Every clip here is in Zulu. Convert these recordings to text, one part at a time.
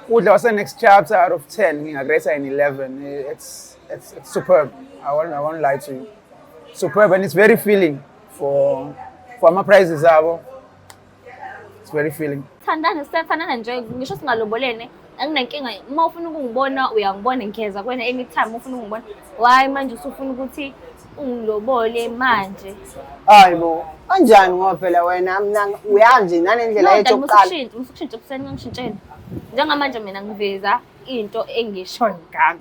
Kudla wase Next Chapter, out of 10 ngingakurate an 11. It's superb. I won't lie to you. Superb, and it's very filling for ama prices abo. It's very filling. Thandana, siyathandana nje, ngisho singalobolene, anginankinga. Uma ufuna ukungibona, uyangibona, ngiyeza kuwena anytime ufuna ukungibona. Why manje usufuna ukuthi ungilobole manje? Hayi bo, kanjani? Ngoba phela wena mina uyazi nje nanendlela No, yethu dali, yokuqala. musukushintsha, musukushintsha ekuseni, ngangishintshela. Njengamanje mina ngiveza into engisho ngami.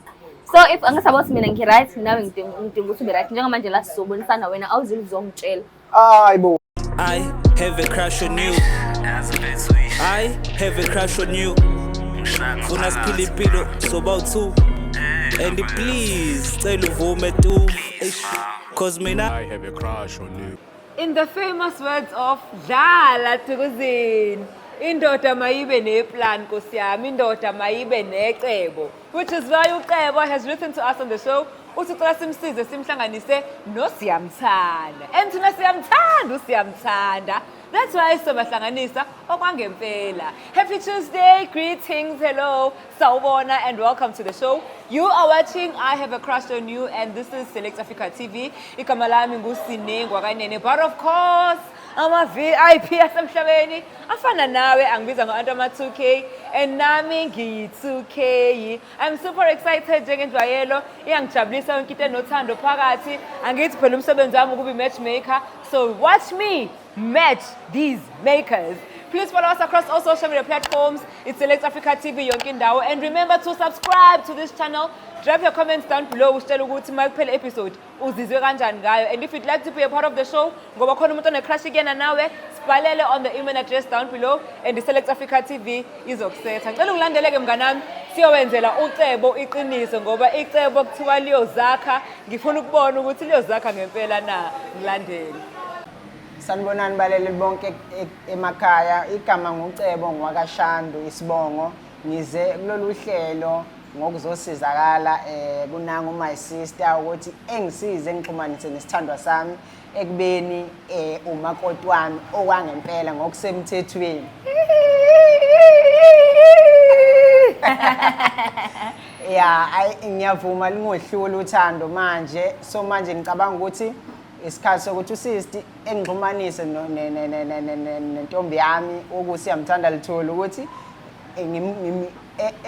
So if angisabo ukuthi mina ngi-right, nawe ngidinga ukuthi ube right. Njengamanje la sizobonisana, wena awuzile uzongitshela. Hayi bo. I have a crush on you. I have a crush on you. Funa siphile impilo soba two. And please cela uvume tu. Eish. 'Cause mina I have a crush on you. In the famous words of Dlala Thukuzini, indoda mayibe neplan, nkosi yami, indoda mayibe necebo. Which is why uCebo has written to us on the show, uthi ucela simsize simhlanganise noSiyamthanda. And thina siyamthanda uSiyamthanda. That's why sobahlanganisa okwangempela. Happy Tuesday, greetings, hello, sawubona and welcome to the show. You are watching I Have a Crush on You and this is Select Africa TV. Igama lami nguSine Ngwakanene, but of course ama VIP asemhlabeni afana nawe angibiza ngo-Antoma 2K and nami ngiyi-2K. I'm super excited njengenjwayelo, iyangijabulisa yonke into enothando phakathi. Angithi phela umsebenzi wami ukuba i-matchmaker, so watch me match these makers. Please follow us across all social media platforms. It's Select Africa TV yonke indawo. And remember to subscribe to this channel. Drop your comments down below usitshele ukuthi uma kuphela episode uzizwe kanjani ngayo. And if you'd like to be a part of the show, ngoba khona umuntu one-crush kuyena nawe, sibhalele on the email address down below and the Select Africa TV izokusetha. Ngicela ungilandeleke, mnganami, siyowenzela uCebo iqiniso, ngoba icebo kuthiwa liyozakha. Ngifuna ukubona ukuthi liyozakha ngempela na. Ngilandele. Sanibonani baleli bonke emakhaya. Igama nguCebo ngwakaShandu isibongo. Ngize kulolu hlelo ngokuzosizakala kunangu my sister ukuthi engisize ngixhumanise nesithandwa sami ekubeni umakoti wami okwangempela ngokusemthethweni. Ya, ayi, ngiyavuma, lingohlula uthando manje. So manje ngicabanga ukuthi isikhathi sokuthi usisti engixhumanise nentombi yami ukuthi siyamthanda lithole ukuthi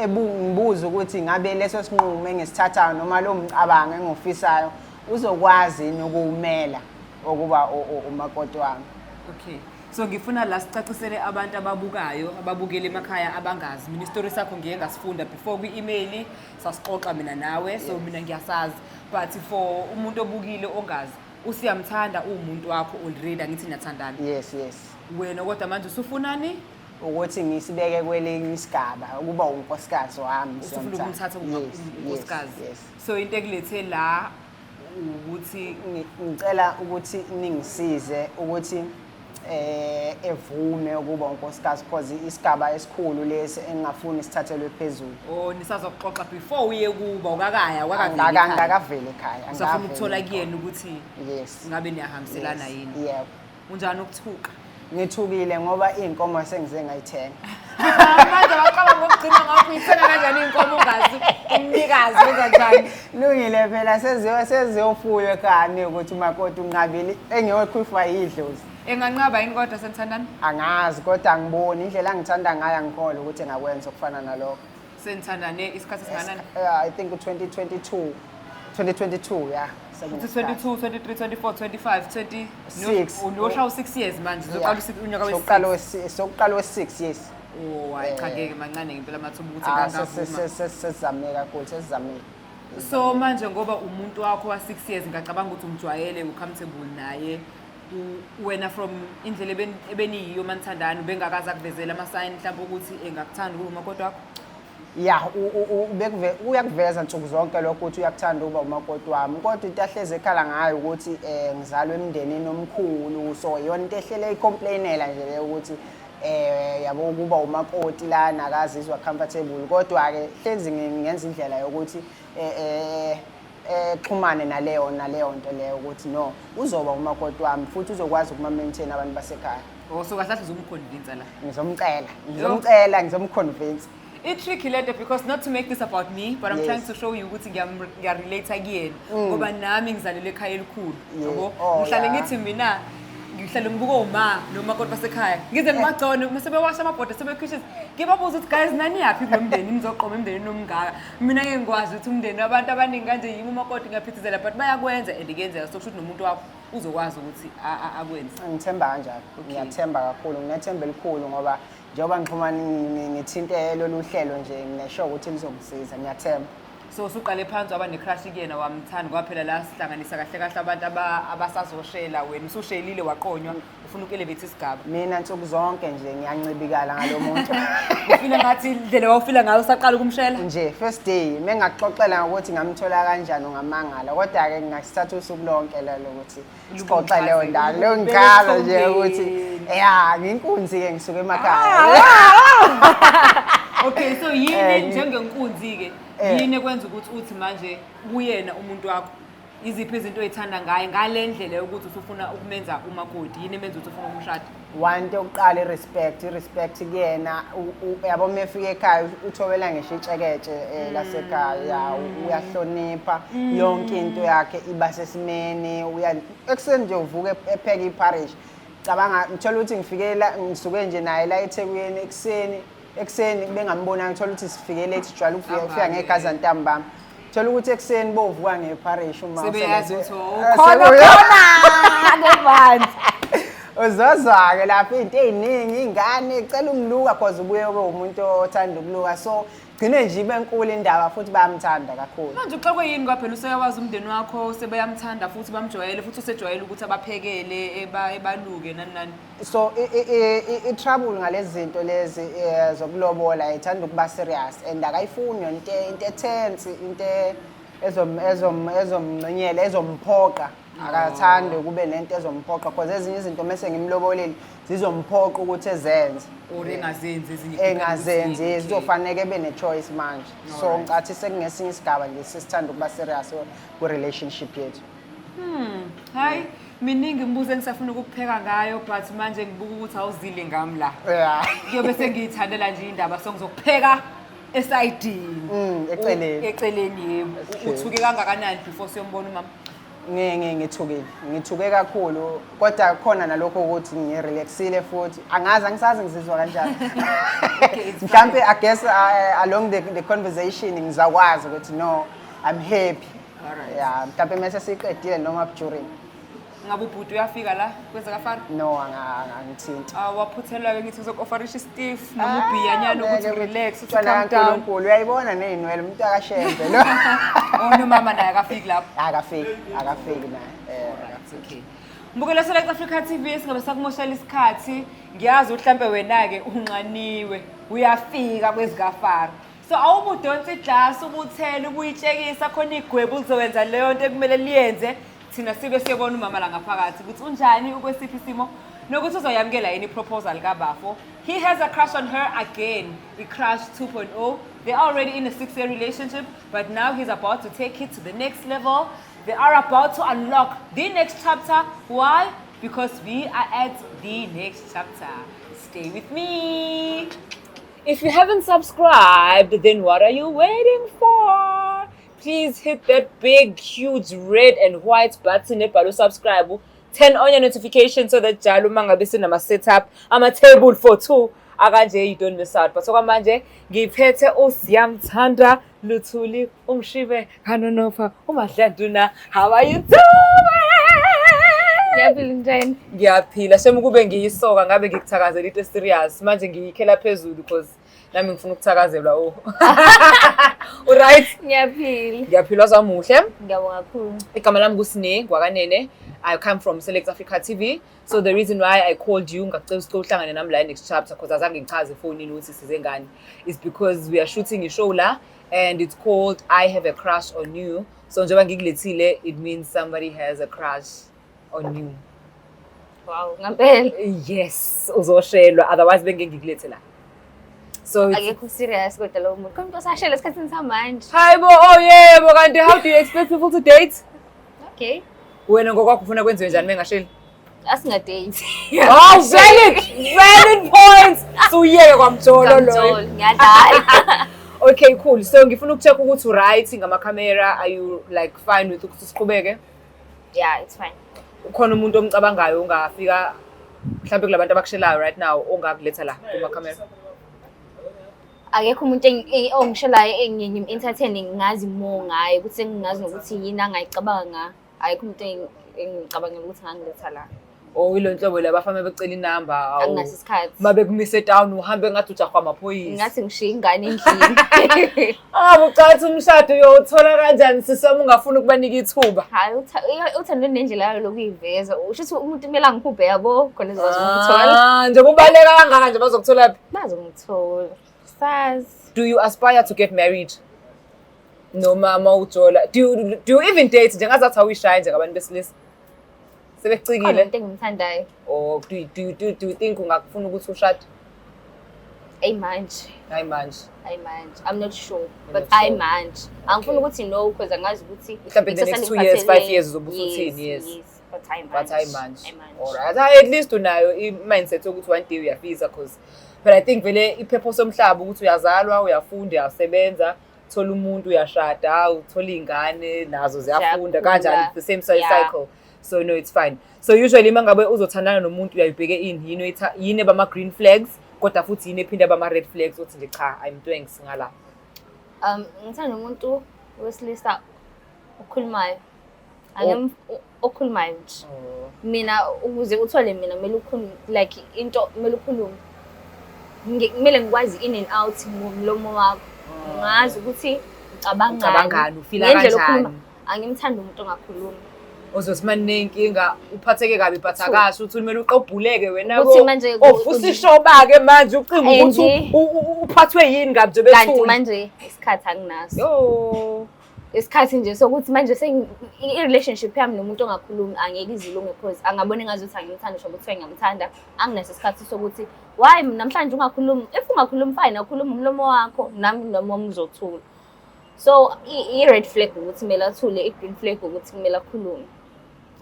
ngibuze ukuthi ngabe leso sinqumo engisithathayo noma lo mcabango engiwufisayo uzokwazi yini ukuwumela okuba umakoti wami. Okay. So ngifuna la sicacisele abantu ababukayo, ababukele emakhaya abangazi. Mina isitori sakho ngiye ngasifunda before kwi-email, sasixoxa mina nawe, so mina ngiyasazi. But for umuntu obukile ongazi, uSiyamthanda uwumuntu wakho already, angithi niyathandana? Yes. Wena kodwa manje usufunani? Ukuthi ngisibeke kwelinye isigaba, ukuba unkosikazi wami. Usufuna Siyamthanda. ukumthatha Yes. unkosikazi. Yes. So into ekulethe la ukuthi Ngicela ukuthi ningisize ukuthi evume ukuba unkosikazi, because isigaba esikhulu lesi engingafuni sithathelwe phezulu. Oh, nisazoxoxa before uye kuba, ukakaya, ukakaveli ekhaya. Angakaveli ekhaya. Usafuna Angikaveli ukuthola ekhaya. kuyena ukuthi Yes. ngabe niyahambiselana Yes. yini. Yebo. Unjani ukuthuka? Ngithukile ngoba iy'nkomo sengize ngayithenga. Manje baqala ngokugcina ngakho, uyithenga kanjani iy'nkomo ungazi umnikazi? Wenza njani? Lungile phela, seziyofuywa ekhaya ukuthi umakoti unqabile engiyokhufwa yidlozi. Enganqaba yini kodwa senithandana? Angazi, kodwa angiboni indlela angithanda ngayo, angikholwa ukuthi engakwenza okufana nalokho. Senithandane isikhathi esingakanani? I think u-2022, 2022, yeah. Uthi 22, 23, 24, 25, 20 Six. Unosha u-6 years manje, uzoqala unyaka Sokuqala we-6. Sokuqala we-6, yes. Oh, hayi cha, ngeke, mancane ngempela amathuba ukuthi Ah, engangavuma. sesizamile kakhulu, sesizamile. So manje ngoba umuntu wakho wa-6 years, ngiyacabanga ukuthi umjwayele, u-comfortable naye. Wena from indlela ebeniyiyo manithandana, ubengakaze akuvezela ama-sign mhlawumbe ukuthi engakuthanda ukuba umakoti wakho? Ya, uyakuveza nsuku zonke lokho ukuthi uyakuthanda ukuba umakoti wami, kodwa into ahlezi ekhala ngayo ukuthi ngizalwe emndenini omkhulu, so iyona into ehlele icomplainela nje leyo ukuthi yabo ukuba umakoti lana akazizwa comfortable. Kodwa-ke hlezi ngenza indlela yokuthi exhumane naleyo nto leyo ukuthi no, uzoba umakoti wami futhi uzokwazi ukuma-maintain abantu basekhaya. Oh, so kahle kahle uzomconvince la. Ngizomcela, ngizomcela, ngizomconvince. I-tricky lento, because not to make this about me, but I'm trying to show you ukuthi ngiyarelate kuyena, ngoba nami ngizalelwe ekhaya elikhulu, yabo. Ngihlale ngithi mina ngihlale ngibuka oma nomakoti basekhaya, ngize ngibagcone uma sebewasha amabhodo, sebekhishisa, ngibabuza ukuthi, "Guys, naniyaphi kulo mndeni? Nizoqoma emndenini omngaka? Mina ngeke ngikwazi ukuthi umndeni wabantu abaningi kanje, yimi umakoti, ngiyaphithizela." But bayakwenza and kuyenzeka, so kusho ukuthi nomuntu wakho uzokwazi ukuthi akwenze. Ngithemba kanjalo. Ngiyathemba kakhulu, nginethemba elikhulu, ngoba njengoba ngixhuma ngithinte lolu hlelo nje, ngine-sure ukuthi lizongisiza, ngiyathemba. So usuqale phansi waba ne-crush kuyena, wamthanda kwaphela. La sihlanganisa kahle kahle abantu abasazoshela. Wena usushelile, waqonywa, ufuna uku-elevate isigaba. Mina nsuku zonke nje ngiyancibikala ngalo muntu. Ufila ngathi indlela wawufila ngayo usaqala ukumshela? Nje first day, mengakuxoxela ngokuthi ngamthola kanjani, ungamangala. Kodwa-ke ngingasithatha usuku lonke lelo ukuthi sixoxe leyo ndaba leyo. Ngichaza nje ukuthi ya, nginkunzi-ke, ngisuke emakhaya. Okay, so yini njengenkunzi-ke, yini ekwenza ukuthi uthi manje kuyena umuntu wakho? Iziphi izinto oyithanda ngaye ngale ndlela yokuthi usufuna ukumenza umakoti? Yini emenza ukuthi ufuna ukumshada? One, into yokuqala, i-respect, i-respect kuyena. Yabo, uma efika ekhaya uthobela ngisho itsheketshe lasekhaya. Ya, uyahlonipha, yonke into yakhe iba sesimeni. Ekuseni nje uvuka epheke ipharishi. Cabanga, ngithola ukuthi ngifike la, ngisuke nje naye la eThekwini ekuseni, ekuseni bengambonanga. Ngithola ukuthi sifike late, sijwayele ukufika Avame. Ngey'khathi zantambama. Thola ukuthi ekuseni bovuka ngepharishi uma Sebeyazi ukuthi, oh, khona khona ngevanzi. Uzozwa-ke lapho iy'nto ey'ningi, iy'ngane cela ungiluka, cause ubuye ube umuntu othanda ukuluka, so gcine nje ibe nkulu indaba futhi bayamthanda kakhulu. Manje uxakwe yini kwaphela? Useyawazi umndeni wakho, sebeyamthanda futhi bamjwayele, futhi usejwayele ukuthi abaphekele, ebaluke, nani nani. So i-trouble ngalezi zinto lezi zokulobola, ithanda ukuba serious and akayifuni yona into e-tense, into ezomncinyela, ezomphoqa. Akathandi kube nento ezomphoqa, because ezinye izinto mese ngimlobolile zizomphoqa ukuthi ezenze. Or engazenzi ezinye. Engazenzi. Zizofanele ebe ne-choice manje. So ngicathi sekungesinye isigaba nje sesithanda ukuba serious kwi-relationship yethu. Hayi, miningi imibuzo engisafuna ukukupheka ngayo, but manje ngibuka ukuthi awuzile ngami la. Kuyobe sengiyithandela nje indaba, so ngizokupheka esayidini. Eceleni. Eceleni, yebo. Uthuke kangakanani before siyombona umama? Ngithukile, ngithuke kakhulu, kodwa khona nalokho ukuthi ngirelaxile futhi angazi, angisazi ngizizwa kanjani. Okay, it's Mhlampe, I guess, along the conversation ngizakwazi ukuthi no, I'm happy. Yeah, mhlampe mase siqedile noma during. Ngabe ubhuti uyafika la kwezakafana? No, angithinti. Waphuthelwa-ke, ngithi uzoku-ofarisha i-stiff noma ubhiyanyana ukuthi relax, uthi calm down. kaNkulunkulu, uyayibona ney'nwele, umuntu akashembe lo. Oh, nomama naye akafiki lapho? Akafiki, akafiki naye. Alright, okay. Mbukelo Select Africa TV, singabe sakumoshela isikhathi. Ngiyazi ukuthi mhlambe wena-ke unxaniwe, uyafika kwezikafara. So awubudonsa iglasi, ubuthele, ubuyitshekisa khona igwebu lizowenza leyo nto ekumele liyenze. Thina sibe siyobona umama la ngaphakathi ukuthi unjani, ukwesiphi isimo, nokuthi uzoyamukela yini i-proposal kabafo. He has a crush on her again, i-crush 2.0. They're already in a 6-year relationship, but now he's about to take it to the next level. They are about to unlock the next chapter. Why? Because we are at the next chapter. Stay with me. If you haven't subscribed, then what are you waiting for? Please hit that big, huge red and white button ebhalwe subscribe. Turn on your notification so that njalo uma ngabe sinama setup, ama table for two akanje, you don't miss out. But okwamanje ngiphethe uSiyamthanda Luthuli, umshibe kaNonopha, uMadlanduna. How are you doing? Ngiyaphila, njani? Ngiyaphila. Shame kube ngiyisoka ngabe ngikuthakazela into serious. Manje ngiyikhela phezulu because nami ngifuna ukuthakazelwa. Oh. Uright? Ngiyaphila. Ngiyaphila, zamuhle. Ngiyabonga kakhulu. Igama lami nguSine ngwakanene. I come from Select Africa TV. So the reason why I called you, ngacela ukuthi uhlangane nami la next chapter, because azange ngichaze efonini ukuthi size ngani, is because we are shooting a show la and it's called I Have a Crush on You. So njengoba ngikulethile, it means somebody has a crush on you. Wow, ngampela. Yes, uzoshelwa, otherwise bengeke ngikulethe la. So Akekho serious kodwa lowo muntu. Khona umuntu osashela esikhathini samanje. Hayi bo, oh yebo, kanti how do you expect people to date? Okay. Wena ngokwakho ufuna kwenziwe njani mengasheli? Asingadate. Oh, valid, valid points. Suyeke kwamjolo loyo. Ngamjolo, ngiyadlala. Okay, cool. So ngifuna ukucheck ukuthi right ngamakhamera, are you like fine with ukuthi siqhubeke? Yeah, it's fine. Ukhona umuntu omcabangayo ongafika mhlawumbe kulabantu abakushelayo right now ongakuletha la kumakhamera? Akekho umuntu ongishelayo engim-entertain ngingazi more ngaye ukuthi sengingazi nokuthi yini angayicabanga nga. Akekho umuntu engicabangela ukuthi angangiletha la. Or ilo nhlobo la bafana becela inamba awu. Anginaso isikhathi. Uma bekumise down uhambe ngathi ujahwa amaphoyisa. Ngathi ngishiye ingane endlini. Ah, ucathi umshado uyowuthola kanjani sisami ungafuni ukubanika ithuba? Hayi, uthando nendlela yayo lokuyiveza. Usho ukuthi umuntu kumele angihubhe yabo khona ezokwazi ukungithola. Ah, nje kubaleka kangaka nje bazokuthola phi? Bazongithola. Sazi. Do you aspire to get married? Noma mawujola? Do you even date? Nje ngazathi awuyishayi nje ngabantu besilisa. Khona Sebekucikile. umuntu engimthandayo. Or do you think ungakufuna ukuthi ushade? Eyi manje. Hayi manje. Hayi manje. I'm not sure. You're But not hayi sure. manje. Angifuni ukuthi no because angazi ukuthi Mhlawumbe in the ikusasa next 2 years, lingiphatheleni. 5 years uzobe usuthini, yes. Yes. But hayi manje. But hayi manje. Hayi manje. Alright. Hayi, at least unayo i-mindset yokuthi one day uyafisa, cause but I think vele i-purpose yomhlaba ukuthi uyazalwa, uyafunda, uyasebenza, uthola umuntu, uyashada, uthola iy'ngane nazo ziyafunda Ziyakhula. kanjalo, it's the same cycle. So no, it's fine. So usually uma ngabe uzothandana nomuntu uyayibheke ini, yini yini ebama-green flags, kodwa futhi yini ephinde abama-red flags uthi nje cha, I'm thanks ngala? Ngithanda umuntu wesilisa okhulumayo. Angem okhulumayo nje. Mina ukuze uthole mina kumele ukhulume, like into kumele ukhulume. Kumele ngikwazi in and out ngomlomo wakho. Ngazi ukuthi ucabangani. Ucabangani, ufila Ngendlela kanjani. okhuluma. Angimthandi umuntu ongakhulumi. Ozothi manje nenkinga uphatheke kabi but akasho ukuthi kumele uqobhuleke wena. Ukuthi manje ovusa ishoba-ke manje ucinga ukuthi uphathwe yini kabi nje Kanti bethule. manje isikhathi anginaso. Yo. Isikhathi nje sokuthi manje i-relationship yami nomuntu ongakhulumi angeke izilunge because angabona engazuthi angimthandi, sho kuthiwa ngiyamthanda. Anginaso isikhathi sokuthi why namhlanje ungakhulumi. If ungakhulumi, fine, akhuluma umlomo wakho, nami umlomo wami uzothula. So i-red flag ukuthi kumele athule, i-green flag ukuthi kumele akhulume.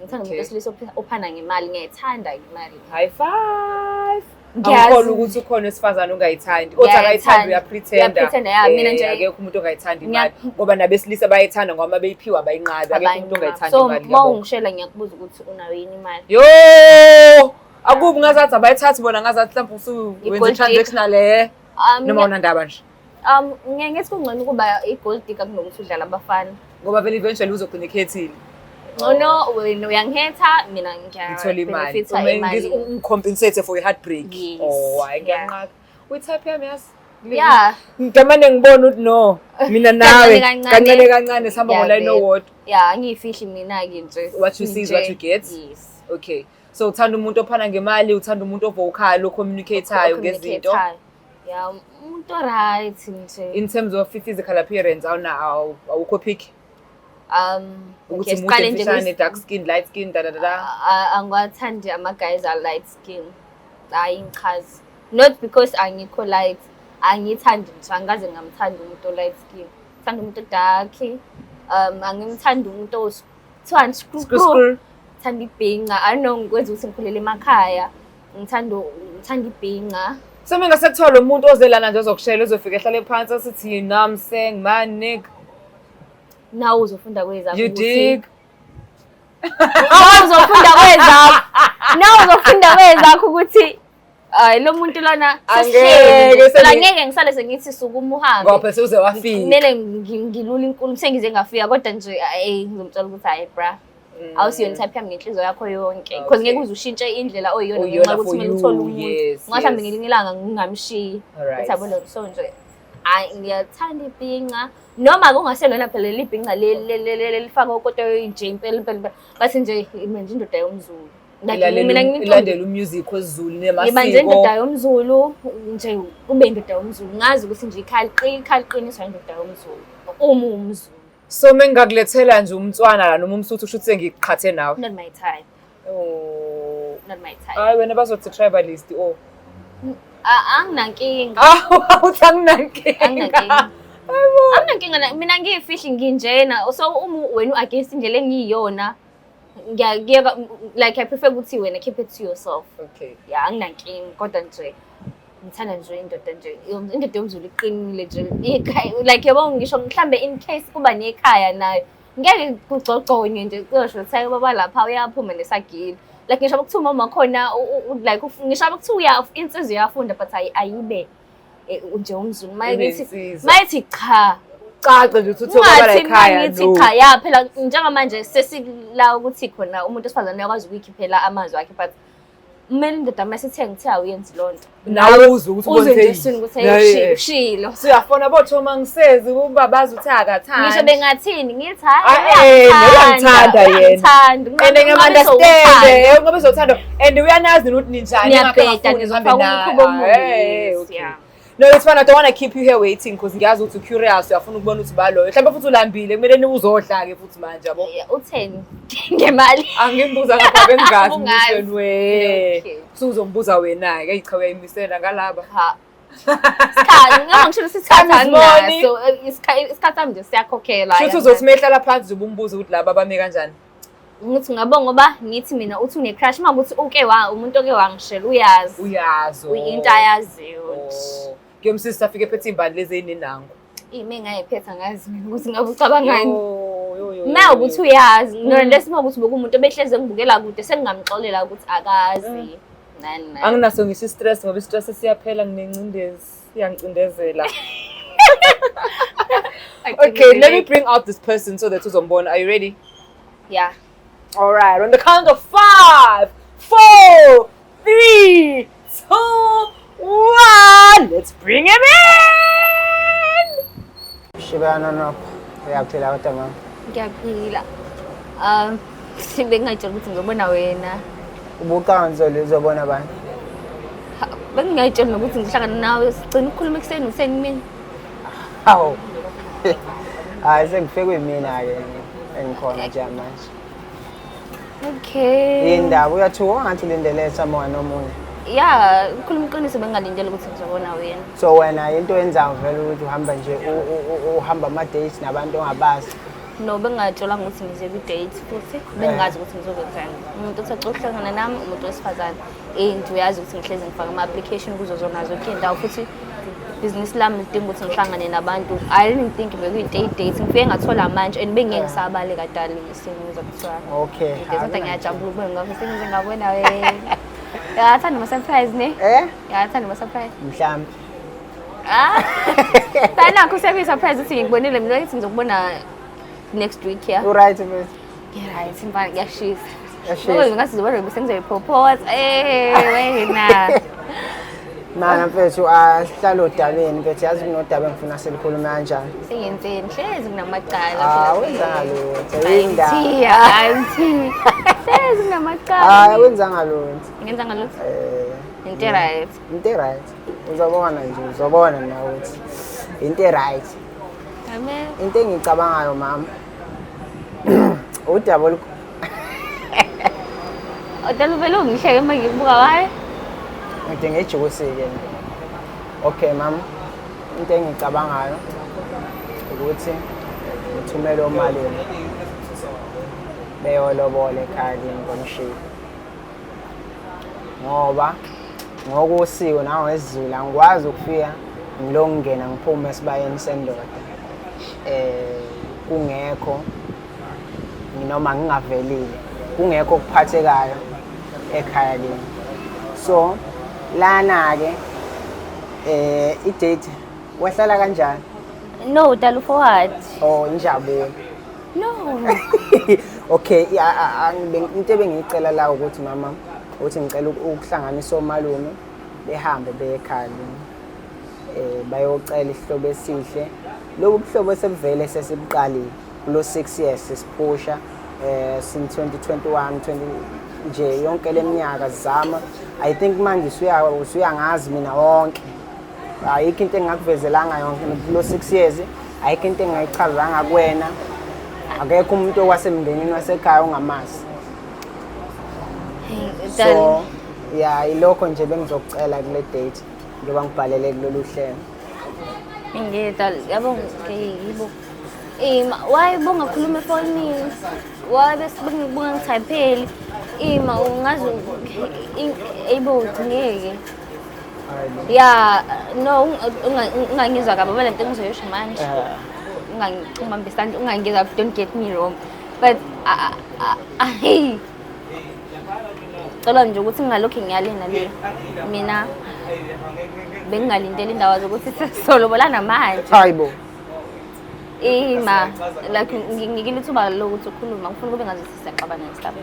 Ngithanda umuntu wesilisa ophana ngemali, ngiyayithanda imali. High five. Ngiyazi. Angikholwa ukuthi ukhona wesifazane ongayithandi, othi akayithandi Ngiyayithanda. uyapretenda. Uyapretenda, yeah, mina Akekho umuntu ongayithandi imali ngoba nabesilisa bayayithanda ngoba beyiphiwa bayinqabi. Akekho umuntu ongayithandi So imali, uma ngiyabonga. ungishela ngiyakubuza ukuthi unayo yini imali. Yo, akubi ngazathi abayithathi bona, ngazathi mhlawumbe usuwenza I-gold digger. i-transactional noma unandaba nje? Ngiye ngithi kungcono ukuba i-gold digger kunokuthi udlale abafana. Ngoba vele eventually uzogcina ekhethile. Ngcono wena uyangihetha, mina Ngithola imali. ngiya-benefitha Uma emalini. ungicompensate for i-heartbreak. Yes. Oh hayi, Yeah. ngiyanqaka, uyi-type yami yazi. Yeah. Ngamane ngibona ukuthi no, mina nawe Kancane kancane. kancane kancane sihamba ngolayini Ngiyavela. owodwa. Yeah, angiyifihli mina-ke nje. What you see is what you get. Yes. Okay, so uthanda umuntu ophana ngemali, uthanda umuntu ovocal, ocommunicatayo ngezinto. O-communicate-ayo. Yeah, umuntu right nje. In terms of physical appearance, awukho picky? Ukuthi Okay, mude, siqale nje mfishane, dark skin, light skin, da da da da. Angiwathandi ama-guys a-light skin. Hayi, ngichazi. Not because angikho light, angithandi nje, angikaze ngamthanda umuntu o-light skin. Ngithanda umuntu o-dark. Angimthandi umuntu kuthiwani, Screw screw. screw. Ngithanda ibhinca. I don't know, ngikwenza ukuthi ngikhulele emakhaya. Ngithanda ibhinca. So mina sekuthiwa lo muntu ozelana nje ozokushela, uzofika ehlale phansi asithi, "You know what I'm saying, man, nick." Nawe uzofunda kwezakho You dig? Nawe uzofunda kwezakho. Nawe uzofunda kwezakho ukuthi hayi, lo muntu lona Angeke sesihleli nje. Phela angeke ngisale sengithi sukuma uhambe. Ngoba phela sewuze wafika. Kumele ngilule inkulumo sengize ngafika, kodwa nje eh, ngizomtshela ukuthi hayi bra, awusiyona type yami ngenhliziyo yakho yonke because ngeke uze ushintshe indlela oyiyona Oyiyona ngenxa yokuthi for kumele you, uthole umuntu. Mhlawumbe ngelinye ilanga ngingamshiyi. Uthi yabona, so nje hayi, ngiyathanda ibhinca noma kungaselona phela leli bhinca leli lifaka okoto nje impela impela impela, bathi nje mina nje indoda yomZulu. Like, mina ngiyintombi. Ilandela umusic wesiZulu Ngiba nje nemasiko. indoda yomZulu nje, kube indoda yomZulu, ngazi ukuthi nje ikhaya liqiniswa indoda yomZulu uma uwumZulu. So mengingakulethela nje umtswana la noma umSuthu, kusho ukuthi sengiqhathe nawe? Not my type. Oh. Not my type. Hayi wena, bazothi tribalist, oh. Anginankinga. Ah, uthi anginankinga. Anginankinga. Anginankinga mina ngiyifihli nginjena, so uma wena u-against indlela engiyiyona, ngiyakuyeka, like I prefer ukuthi wena keep it to yourself. Okay. Yeah, anginankinga, kodwa nje Ngithanda nje indoda nje, indoda yomZulu iqinile nje. Ikhaya, like yabo, ngisho mhlambe in case kuba nekhaya nayo ngeke kugcogconywe nje, kuyosho ukuthi hayi baba lapha uyaphuma nesagila. Like ngisho kuthiwa umama khona like ngisho kuthiwa insizwa iyafunda, but ayibe nje umZulu mayethi Inensizwa. Mayethi cha. Cace nje ukuthi uthe baba la Ungathi ekhaya, mangithi no. cha, ya phela njengamanje sesila ukuthi khona umuntu wesifazane uyakwazi ukuyikhiphela amazwi akhe, but kumele indoda masithe ngithe awuyenzi loo nto, Nawe uzwe ukuthi uzwe nje ubonise eswini ukuthi yini. hey, ushilo. So uyafona bothoma ngisezi ubabazi uthi akathandi. Ngisho bengathini, ngithi Ah, hayi, uyangithanda yena. uyangithanda. And ngiyam-understand, ngoba izothanda and uyanazi ukuthi ninjani. Niyabheda, Ingakho nizofaka angafuni uhambe umkhuba omubi. naye. Yes, Okay. yeah. No, it's fine. I don't want to keep you here waiting because ngiyazi ukuthi u-curious, uyafuna ukubona ukuthi baloyo. Mhlawumbe futhi ulambile, kumele uzodla-ke futhi manje, yabo. Yeah, utheni ngemali? Angimbuza ngapha, bengingazi Ungazi. ukuthi we. Okay. Usuzombuza wena-ke, eyi cha, uyayimisela ngalaba. Ha. Isikhathi, noma ngisho ukuthi isikhathi Time is money. anginaso, isikhathi sami nje siyakhokhela. Shuthi uzothi mehlala phansi uzobe umbuza ukuthi laba bame kanjani. Ngithi ngabonga ngoba ngithi mina uthi une-crush, uma ukuthi uke wa umuntu oke wangishela uyazi. Uyazi. Into ayaziyo nje. Oh. Kuyomsisi afike ephethe iy'mbali lezi ey'nenango. Ime ngayiphetha, ngazi mina ukuthi ngabe ucabangani. Yo, yo, yo, Ma yo, ukuthi yo. uyazi, nolesi uma ukuthi bekuwumuntu obehlezi engibukela kude, sengingamxolela ukuthi akazi. Nani nani. Anginaso ngisho i-stress ngoba i-stress siyaphela, nginencindezi, iyangicindezela. Okay, let me bring out this person so that uzombona. Are you ready? Yeah. All right, on the count of 5, 4, 3, 2, 1, let's bring him in! Shibana nokho. Uyaphila kodwa mama? Ngiyaphila. Bengingayitshela ukuthi ngizobona wena. Ubuqanzo lizobona bani? Ha, bengingayitsheli nokuthi ngihlangana nawe, sigcina ukukhuluma ekuseni useni mina. Hawu. Hayi, sengifike kuyimina-ke engikhona nje manje. Okay. Indaba uyathuka ngathi ulindele someone nomunye. Yeah, ukukhuluma iqiniso bengingalindele ukuthi ngizobona wena. So wena into oyenzayo vele ukuthi uhamba nje uhamba ama-dates nabantu ongabazi. No, bengingatshelwanga ukuthi ngize kwi-date futhi bengingazi ukuthi ngizokwenzani. Umuntu othe ukuhlangana nami umuntu wesifazane. And uyazi ukuthi ngihlezi ngifaka ama-application kuzo zona zonke iy'ndawo, futhi ibhizinisi lami lidinga ukuthi ngihlangane nabantu. I didn't think bekuyinto eyi-date. Ngifike ngathola manje and bengeke ngisabaleka darling, isimo kuthiwa. Okay. Kodwa ngiyajabula ukubona ngoba sengize ngabona wena. Uyathanda ama-surprise ne? Eh? Uyathanda ama-surprise? Mhlambe. Ah. Phela sekuyi-surprise ukuthi ngikubonile mina, ngithi ngizokubona next week, yeah. U-right mfethu? Ngi-right mfana, kuyashisa. Kuyashisa. Ngoba ngathi ngizobona bese ngizoyipropose. Eh wena. Mana mfethu, asihlale odabeni mfethu, yazi kunodaba engifuna selikhulume kanjani. Sengenzeni? Hlezi kunamacala. Ah, wenzanga lutho. Indaba. Hayi mthiya. Hlezi kunamacala. Hayi, wenzanga lutho. Ngenza ngalutho. Eh, Into right. Into right. Uzobona nje, uzobona nawe ukuthi into right. Amen. Into engicabangayo mama, udaba olu Odela uvele ungihleke uma ngikubuka, hayi. Ngidinga ijuice-ke nje. Okay mama, into engicabangayo ukuthi ngithumele omalume beyolobola ekhaya kimi komshiya. Ngoba ngokosiko nangesiZulu angikwazi ukufika ngilokungena ngiphume esibayeni sendoda kungekho noma ngingavelile, kungekho okuphathekayo ekhaya kimi. So lana-ke i-date wehlala kanjani? No, dala forward. Oh, injabulo. No. Okay, into ebengiyicela la ukuthi mama, ukuthi ngicela ukuhlanganisa omalume behambe beye ekhaya kimi bayocela isihlobo esihle. Lobu buhlobo sebuvele sesibuqalile kulo 6 years sesiphusha since 2021, 20 nje, yonke leminyaka sizama. I think manje usuyangazi mina wonke, ayikho into engingakuvezelanga yonke kulo 6 years, ayikho into engingayichazanga kuwena, akekho umuntu owasemndenini wasekhaya ongamazi. So ya, ilokho nje bengizokucela kule date njengoba ngibhalele kulolu hlelo. Ngiyedala yabo, yibo. Ima, why bongakhuluma efonini? Why bese bangangithayipheli? Ima ungazi, ayibo, ngeke. Ya, no, ungangizwa kabi ngoba lento engizoyisho manje. Ungangibambi isandla, ungangizwa, don't get me wrong. But hey. Cela nje ukuthi ngingalokhu ngiyale nale. Mina bengingalindele indawo zokuthi sesizolobolana manje. Hayibo. Ima, like nginikile ithuba lokuthi ukhulume, ngifuna kube ngazuthi siyaxabana and stuff.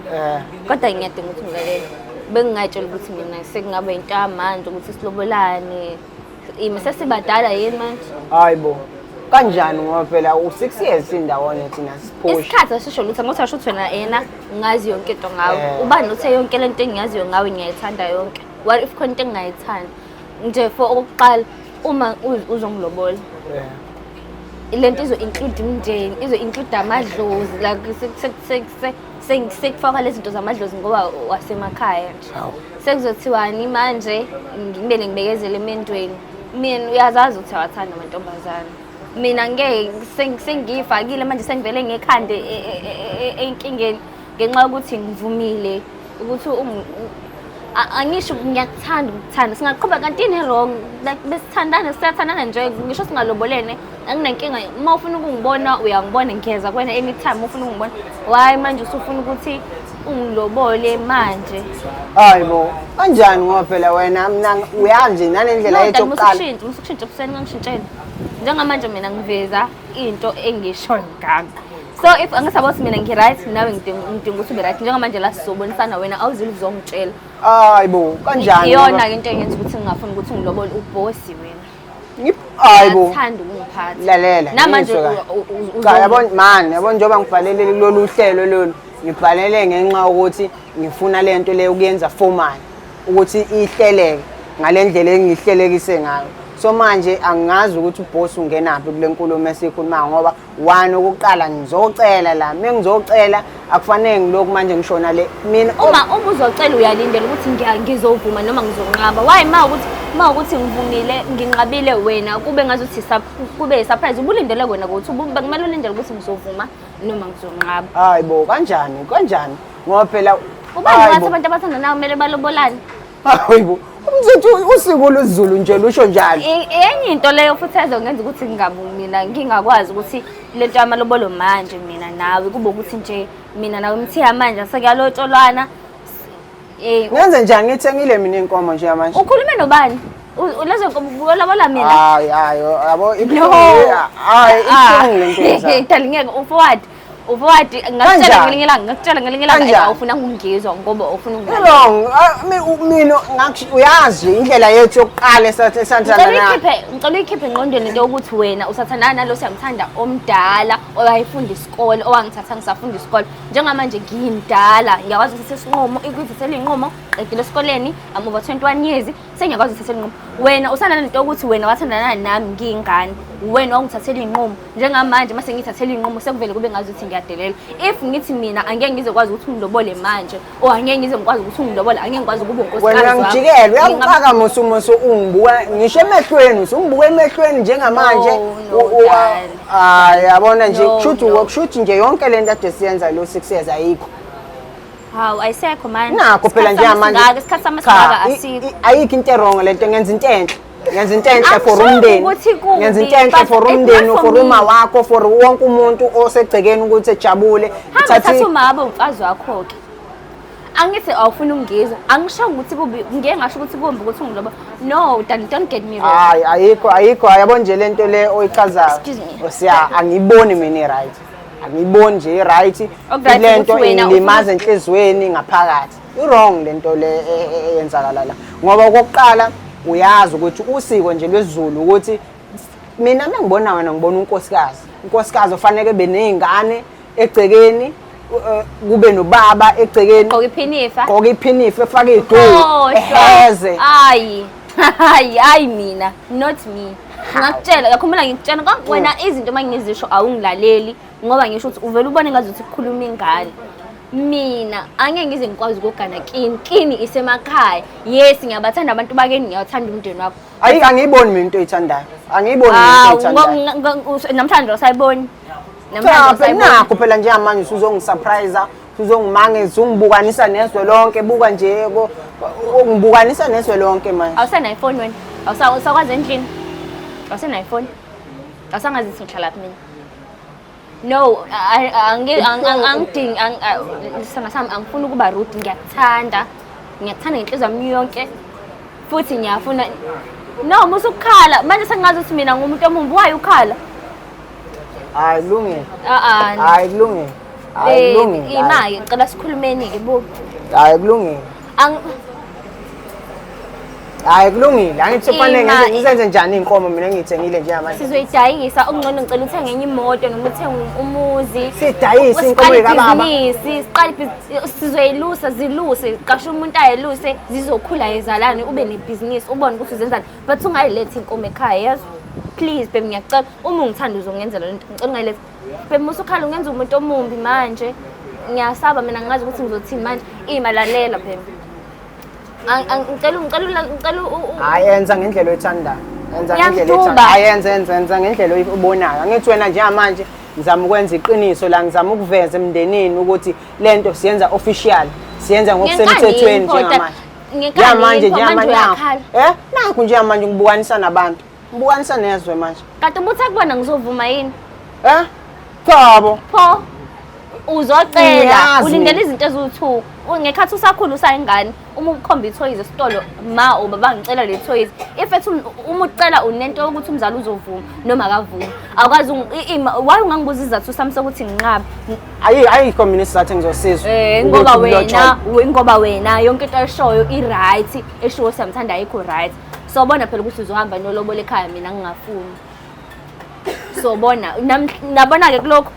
Kodwa ngiyadinga ukuthi ngilalele. Bengingayitshela ukuthi mina sekungaba into yamanje ukuthi silobolane. Ima, sesibadala yini manje? Hayibo. Kanjani, ngoba phela u-6 years indawonye thina siphusha. Isikhathi asisho lutho, ngokuthi asho ukuthi wena yena ngazi yonke into ngawe. Ubani uthe yonke lento engiyaziyo ngawe ngiyayithanda yonke? What if khona into engingayithandi? Nje for okokuqala, uma uzongilobola, lento izo-include imindeni, izo-include amadlozi, like sekufakwa lezi zinto zamadlozi ngoba wasemakhaya nje. Sekuzothiwani manje, ngimele ngibekezele emendweni. Mina uyazazi ukuthi awathanda amantombazane. Mina ngeke sengiyifakile manje, sengivele ngekhanda enkingeni ngenxa yokuthi ngivumile ukuthi angisho ngiyakuthanda ukuthanda, singaqhubeka kanti yini wrong? Like besithandana, siyathandana nje, ngisho singalobolene anginankinga. Uma ufuna ukungibona uyangibona, ngiyeza kuwena anytime ufuna ukungibona. Why manje usufuna ukuthi ungilobole manje? Hayibo. Kanjani, ngoba phela wena mina uyazi nje nalendlela No, yethu dali, yokuqala. musukushintsha, musukushintsha ebusweni, ngangishintshela. Njengamanje mina ngiveza into engishoyo ngami. So if angisabo ukuthi mina ngi-right, nawe ngidinga ukuthi ube right. Njengamanje la sizobonisana, wena awuzile uzongitshela. Hayibo, kanjani? Iyona-ke into engenza ukuthi ngingafuni ukuthi ngilobole ubhosi wena. Hayibo. Uyathanda ukungiphatha. Lalela. Namanje ngizwe kahle. Cha, yabona man, yabona njengoba ngibhalele kulolu hlelo lolu, ngibhalele ngenxa yokuthi ngifuna lento le ukuyenza formal, ukuthi ihleleke ngale ndlela engihlelekise ngayo. So manje angazi ukuthi uboss ungenaphi kule nkulumo esiyikhulumayo, ngoba one, okokuqala ngizocela la, mengizocela akufanele ngilokhu manje ngishona le mina. Uma uzocela uyalindela ukuthi ngizovuma noma ngizonqaba. Why ma ukuthi ngivumile, nginqabile, wena kube ngazuthi kube surprise? Ubulindele wena ukuthi kumele ulindele ukuthi ngizovuma noma ngizonqaba. Hayi bo, kanjani, kanjani, ngoba phela Ubani hayi wathi bo. abantu abathandanayo kumele balobolane? Hayi bo, umthetho, usiko lwesiZulu nje lusho njalo. Enye into leyo futhi ezongenza ukuthi ngingabu mina ngingakwazi ukuthi lento yamalobolo manje mina nawe kube ukuthi nje mina nawe mthiya manje sekuyalotsholwana. Ngenze njani? Ngithengile mina inkomo nje manje. Ukhulume nobani? Lezo nkomo ulobola mina? Hayi, hayi, yabo. No. Ibuhlungu, hayi, ibuhlungu lento yenzayo. Dali, ngeke, uforward, uforward, ngakutshela Kanjani? ngelinye ilanga, ngakutshela ngelinye ilanga. Kanjani? Awufuna ukungizwa ngoba ufuna ukungizwa. Wrong. Ah, mina uyazi indlela yethu yokuqala esathandana Ngicela nayo. uyikhiphe, ngicela uyikhiphe engqondweni into yokuthi wena usathandana nalo siyamthanda omdala owayefunda isikole, owangithatha ngisafunda isikole. Njengamanje ngiyimdala, ngiyakwazi ukuthatha isinqumo, ukuyithathela iy'nqumo. Qedile esikoleni, I'm over 21 years, sengiyakwazi ukuthathela inqumo. Wena usana nento yokuthi wena wathandana nami ngiyingane, wena wangithathela iy'nqumo. Njengamanje mase ngiyithathela iy'nqumo, sekuvele kube ngazuthi ngiyadelela. If ngithi mina angeke ngizokwazi ukuthi ungilobole manje, or angeke ngize ngikwazi ukuthi ungilobole, angeke ngikwazi ukuba Wena unkosikazi wakho. uyangijikela, uyangixaka musu musu, ungibuka ngisho emehlweni, usungibuka emehlweni njengamanje. No, no, darling. Hayi, yabona nje, No, kushuthi no. kushuthi nje yonke lento ade siyenza lo 6 years ayikho. Hawu, ayisekho manje. Nakho phela Isikhathi sami njengamanje. singaka, isikhathi sami Cha, singaka asikho. Ayikho into e-wrong lento, ngenza into enhle. Ngenza into enhle for Angisho umndeni. ukuthi kubi, Ngenza into enhle but for it's umndeni, not for for uma me. wakho, for wonke umuntu osegcekeni ukuthi ejabule. Hamba uthathe umama umfazi wakho-ke. Angithi awufuni ukungizwa, angisho ukuthi kubi, ngeke ngasho ukuthi kumbi ukuthi ungiloba. No, don't get me wrong. Hayi, ayikho, ayikho, yabo nje lento le oyichazayo. Excuse me. Siya, angiyiboni mina i-right. Angiyiboni nje i-right. Oku-right Lento ukuthi wena ingilimaza enhliziyweni ngaphakathi. I-wrong lento le eyenzakala la. Ngoba okokuqala uyazi ukuthi usiko nje lwesiZulu ukuthi mina mengibona wena ngibona unkosikazi. Unkosikazi ofanele ebe ney'ngane egcekeni, kube nobaba egcekeni. Gqoka iphinifa. Gqoka iphinifa, efake iduku, Khohlwa. eheze. Hayi, hayi, hayi, mina, not me. Ngakutshela, yakhumbula ngikutshela konke wena izinto uma ngizisho awungilaleli, ngoba ngisho ukuthi uvele ubone ngazuthi kukhuluma ingane. Mina angeke ngize ngikwazi ukugana kini, kini isemakhaya. Yes, ngiyabathanda abantu bakini, ngiyathanda umndeni wakho. Ayi, angiyiboni mina into oyithandayo. Angiyiboni mina into Hawu, oyithandayo. Namhlanje awusayiboni. Cha, Namhlanje phela awusayiboni. nakho phela njengamanje usuzongisurprise. Uzongimangeza ungibukanisa nezwe lonke, buka nje ungibukanisa nezwe lonke manje. Awusenayo ifoni wena? Awusakwazi endlini? Awusenayo ifoni? Awusangazi ukuthi ngihlalaphi mina? No, angidingi, sithanda sami, angifuni ukuba rude, ngiyakuthanda. Ngiyakuthanda ngenhliziyo yami yonke. Futhi ngiyafuna. No, musa ukukhala. Manje sengazi ukuthi mina ngumuntu omumbi, why ukhala? Hayi kulungile. Ah ah. Hayi kulungile. Hayi kulungile. Ima-ke, ngicela sikhulumeni-ke bo. Hayi kulungile. Hayi kulungile. Angithi kufanele ngenze ngizenze njani inkomo mina engiyithengile njengamanje. Sizoyidayisa, okungcono ngicela uthenge enye imoto noma uthenge umuzi. Sidayise inkomo kababa. Siqale ibhizinisi, sizoyilusa, ziluse, qashe umuntu ayeluse, zizokhula izalane, ube nebhizinisi, ubone ukuthi uzenzani. But ungayilethi inkomo ekhaya, yezwa? Please babe, ngiyacela, uma ungithanda uzongenzela lento, ngicela ungayilethi. Babe, musukhala ungenza umuntu omumbi manje. Ngiyasaba mina, ngingazi ukuthi ngizothini manje. Ima, lalela babe. Ngicela ngicela ngicela. Hayi, enza ngendlela oyithandayo. Enza ngendlela oyithandayo. Hayi, enza ngendlela oyibonayo. Angithi wena njengamanje ngizama ukwenza iqiniso la, ngizama ukuveza emndenini ukuthi lento siyenza official, siyenza ngokusemthethweni njengamanje. Njengamanje njengamanje. Nakhu njengamanje ngibukanisa nabantu. Ngibukanisa nezwe manje. Kanti ubuthe kubona ngizovuma yini? Chabo. Pho uzocela, ulindele izinto eziwu-2. Ngekhathi usakhula usayingane, uma ukhomba ithoyizi esitolo, ma ubaba ngicela le thoyizi. If ethi uma ucela unento yokuthi umzali uzovuma noma akavumi. Awukwazi, why ungangibuza isizathu sami sokuthi nginqabe? Ayikho mina isizathu engizosizwa. Ngoba wena, ngoba wena yonke into eshoyo i-right, eshiwo siyamthanda ayikho right. So bona phela ukuthi uzohamba nolobola ekhaya mina ngingafuni. So bona nabona ke kulokho,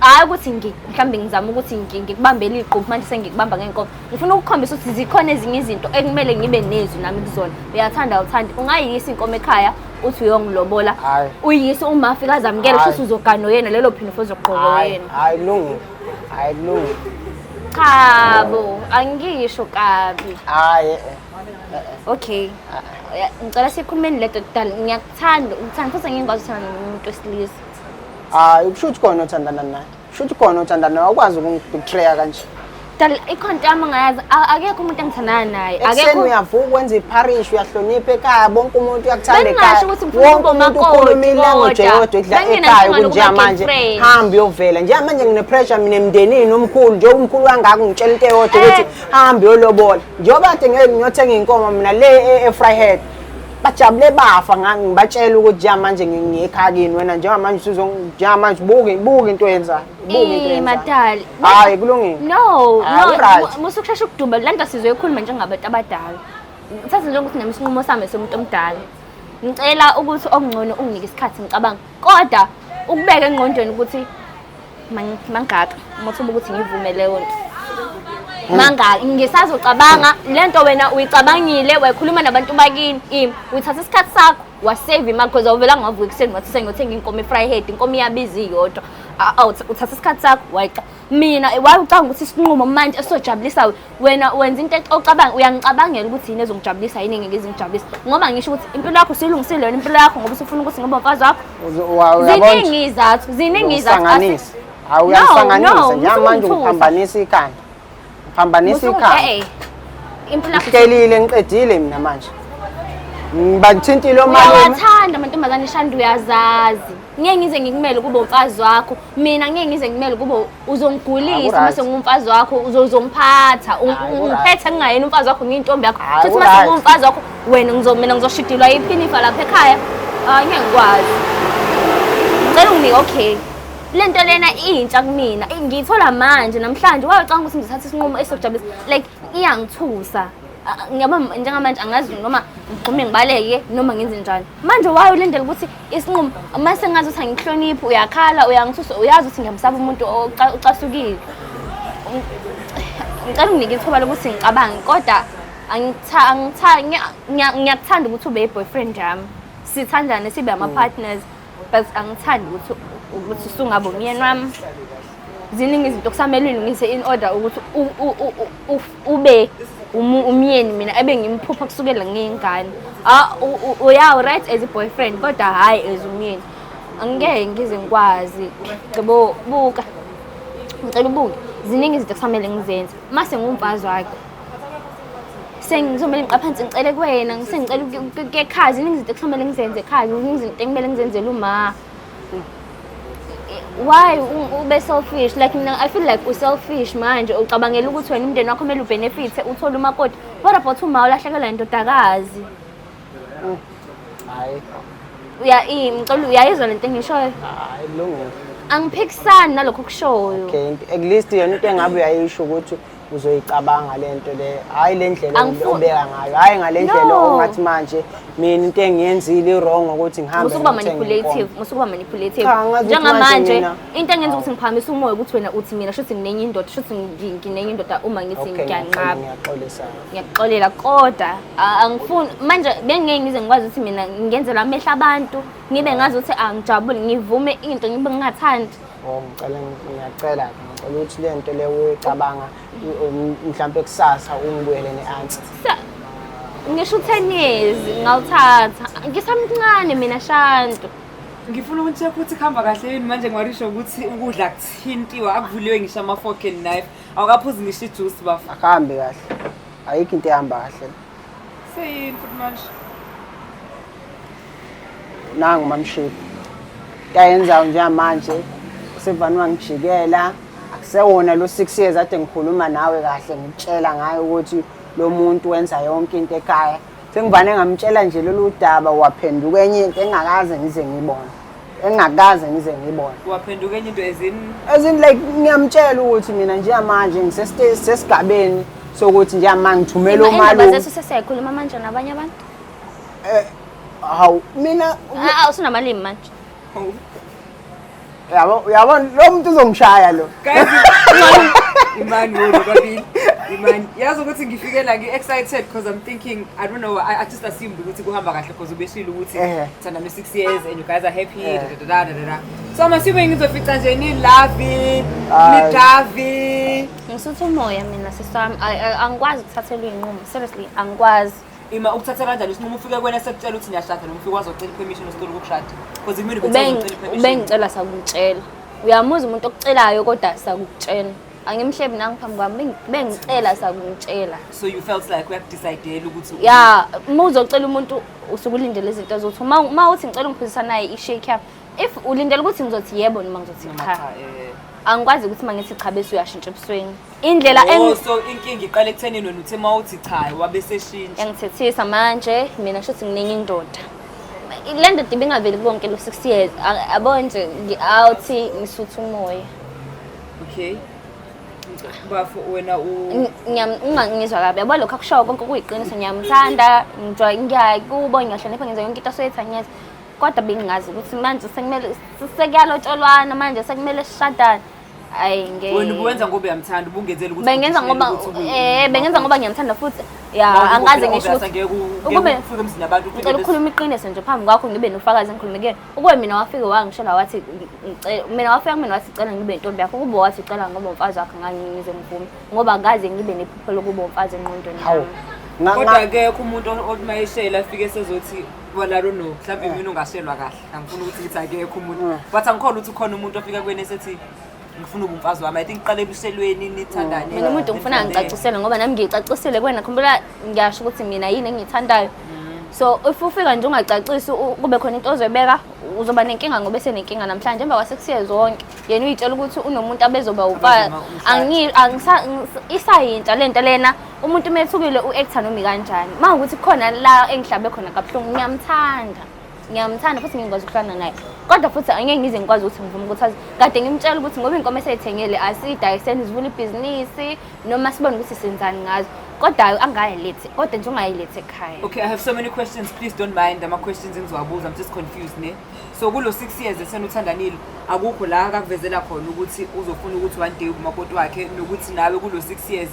hayi ukuthi mhlambe ngizama ukuthi ngikubambele iquphu manje sengikubamba ngenkomo. Ngifuna ukukhombisa ukuthi zikhona ezinye izinto ekumele ngibe nezwi nami kuzona. Uyathanda awuthandi, ungayiyisa inkomo ekhaya uthi uyongilobola. Uyise uma afika azamukele futhi uzogana yena lelo phinde futhi uzoqoka yena. Hayi kulungile. Hayi kulungile. Cha bo, angisho kabi. Hayi. Okay. Ngicela sikhulumeni lento kudala. Ngiyakuthanda, ukuthanda futhi ngingikwazi ukuthanda nomuntu wesilisa. Hayi, usho ukuthi khona othandana naye. Usho ukuthi khona othandana naye, awukwazi ukungibetreya kanje. Dala ikhonto yami ngayazi, akekho umuntu engithandana naye. Akekho. Uyavuka wenza ipharish, uyahlonipha ekhaya, bonke umuntu uyakuthanda ekhaya. Bengingasho ukuthi ngifuna ukuba umakoti, ilanguage eyodwa edla ekhaya kunjengamanje. Hamba uyovela. Njengamanje ngine-pressure mina emndenini omkhulu, njengoba umkhulu kangaka ungitshela into eyodwa ukuthi hamba uyolobola. Njengoba kade ngiyothenga inkomo mina le e-Vryheid. Bajabule bafa ngibatshela ukuthi njengamanje ngiyekhaya kini wena njengamanje njengamanje buka into oyenzayo. Madali. Hayi kulungile. No, no, musukushesha ukuduba lento sizoyikhuluma njengabantu abadala. Ngithatha njengokuthi nami isinqumo sami somuntu omdala. Ngicela ukuthi okungcono unginike isikhathi ngicabanga. Kodwa ukubeka engqondweni ukuthi mangaka amathuba ukuthi ngivume leyo nto. Mangaka ngisazocabanga lento wena uyicabangile wayikhuluma nabantu bakini imi uyithatha isikhathi sakho wasave imali because awuvela ngavuka ekuseni wathi sengiyothenga inkomo e-Vryheid, inkomo iyabiza iyodwa. Uthatha isikhathi sakho wayica. Mina wayucabanga ukuthi isinqumo manje esizojabulisa wena, wenza into ocabanga, uyangicabangela ukuthi yini ezongijabulisa yini engeke izingijabulise. Ngoba ngisho ukuthi impilo yakho usuyilungisile wena impilo yakho ngoba usufuna ukuthi ngibe umfazi wakho. Ziningi izathu, ziningi izathu. Hawu uyasanganisa njengamanje uphambanisa ikhanda. Uphambanisa ikhanda. Impilo yakho ngiqedile, ngiqedile mina manje. Ngibathintile omalume. Uyawathanda amantombazane shanda uyazazi. Ngeke ngize ngikumele kube umfazi wakho. Mina ngeke ngize ngikumele kube uzongigulisa mase ngumfazi wakho, uzongiphatha. Ungiphethe ngingayena umfazi wakho, ngiyintombi yakho. Futhi mase ngumfazi wakho wena mina ngizoshidilwa iphinifa lapha ekhaya. Hayi ngeke ngikwazi. Ngicela unginike okay. Lento lena intsha kumina. Ngiyithola manje namhlanje. Wayocanga ukuthi ngizothatha isinqumo esizojabulisa. Like iyangithusa. Ngiyaba njengamanje angazi noma ngigxume ngibaleke noma ngenze njani. Manje waye ulindele ukuthi isinqumo mase ngazi ukuthi angihloniphi, uyakhala, uyangithusa, uyazi ukuthi ngiyamsaba umuntu ocasukile. Ngicela unginike ithuba lokuthi ngicabange kodwa ngiyakuthanda ukuthi ube i-boyfriend yami. Sithandane sibe ama-partners but angithandi ukuthi usungabe umyeni wami. Ziningi izinto kusamele uyilungise in order ukuthi ube umyeni mina ebe ngimphupha kusukela ngiyingane. Uya right as a boyfriend kodwa hhayi as umyeni. Angeke ngize ngikwazi. Yabo buka. Ngicela ubuke. Ziningi izinto ekusamele ngizenze. Mase ngumfazi wakhe. Sengizomele ngiqapha phansi ngicele kuwena, ngisengicela ukuya ekhaya, ziningi izinto ekusamele ngizenze ekhaya, ziningi izinto ekumele ngizenzele uma. Why ube selfish? Like mina I feel like u-selfish manje, ucabangela ukuthi wena umndeni wakho kumele ubenefithe, uthole umakoti. What about uma ulahlekelwa indodakazi? Hayi. Uya ngicela uyayizwa lento engishoyo? Hayi, kulungile. Angiphikisani nalokho okushoyo. Okay, at least yona into engabe uyayisho ukuthi uzoyicabanga lento le, hhayi le ndlela obeka ngayo, hhayi ngale ndlela ongathi manje mina into engiyenzile i-wrong ukuthi ngihambe Musukuba manipulative, musukuba manipulative. Njengamanje into engenza ukuthi ngiphakamise umoya ukuthi wena uthi mina shuthi nginenye indoda, shuthi nginenye indoda uma ngithi ngiyanqaba. Ngiyaxolisa. Ngiyakuxolela kodwa angifuni manje bengeke ngize ngikwazi ukuthi mina ngenzela amehlo abantu ngibe ngazi ukuthi angijabule ngivume into ngibe ngingathandi. Oh, ngicela ngiyacela ngicela ukuthi le nto le uyicabanga mhlampe kusasa ungibuyele ne-answer. Ngisho u-10 years ngawuthatha ngisamncane mina Shantu. Ngifuna ukucheck ukuthi kuhamba kahle yini manje ngiwarisho ukuthi ukudla kuthintiwa akuvuliwe ngisho ama-fork and knife awukaphuzi ngisho ijuice bafa. Akuhambi kahle, ayikho into ehamba kahle. Seyini futhi manje? Nangu mamshiphi into ayenzayo njengamanje usevane wangijikela, akusewona lo 6 years ade ngikhuluma nawe kahle ngikutshela ngayo ukuthi lo muntu wenza yonke into ekhaya. Sengivane ngamtshela nje lolu daba waphenduka enye into engakaze ngize ngiyibone, engakaze ngize ngiyibone. Waphenduka enye into as in? As in like ngiyamtshela ukuthi mina njengamanje ngisesigabeni sokuthi njengamanje ngithumela Indaba umalume. zethu sesiyayikhuluma manje nabanye abantu. Hawu mina Ah, usunamalimi manje. Yabo uyabona lo muntu uzongishaya lo. Guys, imani wona kabili. Imani yazi ukuthi ngifike la ngi-excited because I'm thinking, I don't know, I just assumed ukuthi kuhamba kahle because ubeshilo ukuthi thandana 6 years and you guys are happy, da da da da da. So I'm assuming ngizofica nje ni love, ni davi. Ngisutha umoya mina sisi wami, angikwazi ukuthathelwa iy'nqumo, seriously angikwazi. Ima ukuthatha kanjani isinqumo ufike kuwena sekutshela ukuthi niyashada noma ufike wazocela i-permission esitolo ukukushada? Because kumele ubethe uzocela i-permission. Ubengicela sakutshela. Uyamuza umuntu okucelayo kodwa sakutshela. Angimhlebi nangu phambi kwami, bengicela sakutshela. So you felt like uyakudecidela ukuthi Ya, uma uzocela umuntu usuke ulindele izinto ezothi uma uthi ngicela ungiphuzisa naye i-shake yami. If ulindele ukuthi ngizothi yebo noma ngizothi cha. Angikwazi ukuthi uma ngithi cha bese uyashintsha ebusweni. Indlela Oh, so inkinga iqale ekuthenini wena uthe uma uthi cha wabe seshintsha. Yangithethisa manje mina kusho ukuthi nginenye indoda. Le ndoda ibingaveli konke lo 6 years. Yabo nje ngi-out ngisutha umoya. Okay. Bafo wena Ungangizwa kabi. Yabo lokho akushoyo konke kuyiqiniso, ngiyamthanda, ngijwaye ngiya kubo, ngiyahlonipha, ngenza yonke into asuke ethi angiyenze. Kodwa bengingazi ukuthi manje sekumele sekuyalotsholwana manje sekumele sishadane. Ayi ngeke. Wena ubuwenza ngoba uyamthanda, ubungenzeli ukuthi Bengenza ngoba bengenza ngoba ngiyamthanda futhi. Ya, angaze ngisho ukuthi ukube ufike emzini abantu ufike ngicela ukukhuluma iqiniso nje phambi kwakho ngibe nofakazi engikhulume kuyena. Ukube mina wafike wangishela wathi ngicela, mina wafika kumina wathi cela ngibe intombi yakho, ukube wathi cela ngoba umfazi wakhe ngangize ngivume ngoba akaze ngibe nephupho lokuba umfazi engqondweni Hawu. yami. Kodwa akekho umuntu othi mayeshela afike sezothi well I don't know, mhlawumbe mina ungashelwa kahle. Angifuni ukuthi ngithi akekho umuntu. But angikhona ukuthi ukhona umuntu ofika kuwena esethi ngifuna ukuba umfazi wami. I think qale ebushelweni nithandane. Mina umuntu ngifuna ngicacisele ngoba nami ngiyicacisile kuwena, khumbula ngiyasho ukuthi mina yini engiyithandayo. So if ufika nje ungacacisi kube khona into ozoyibeka uzoba nenkinga ngoba esenenkinga namhlanje emva kwa-6 years wonke. Yena uyitshela ukuthi unomuntu abezoba umfazi. Isayintsha lento lena, umuntu uma ethukile u-actor noma ikanjani. Uma ukuthi khona la engihlabe khona kabuhlungu, ngiyamthanda. Ngiyamthanda futhi ngingikwazi ukuhlala naye. Kodwa futhi angeke ngize ngikwazi ukuthi ngivume ukuthi azi. Kade ngimtshela ukuthi ngoba inkomo eseyithengile asiyidayiseni sivule ibhizinisi noma sibone ukuthi senzani ngazo. Kodwa angayilethi, kodwa nje ungayilethi ekhaya. Okay, I have so many questions. Please don't mind ama questions engizowabuza. I'm just confused ne. So kulo 6 years esenuthandanile akukho la akakuvezela khona ukuthi uzofuna ukuthi one day umakoti wakhe nokuthi nawe kulo 6 years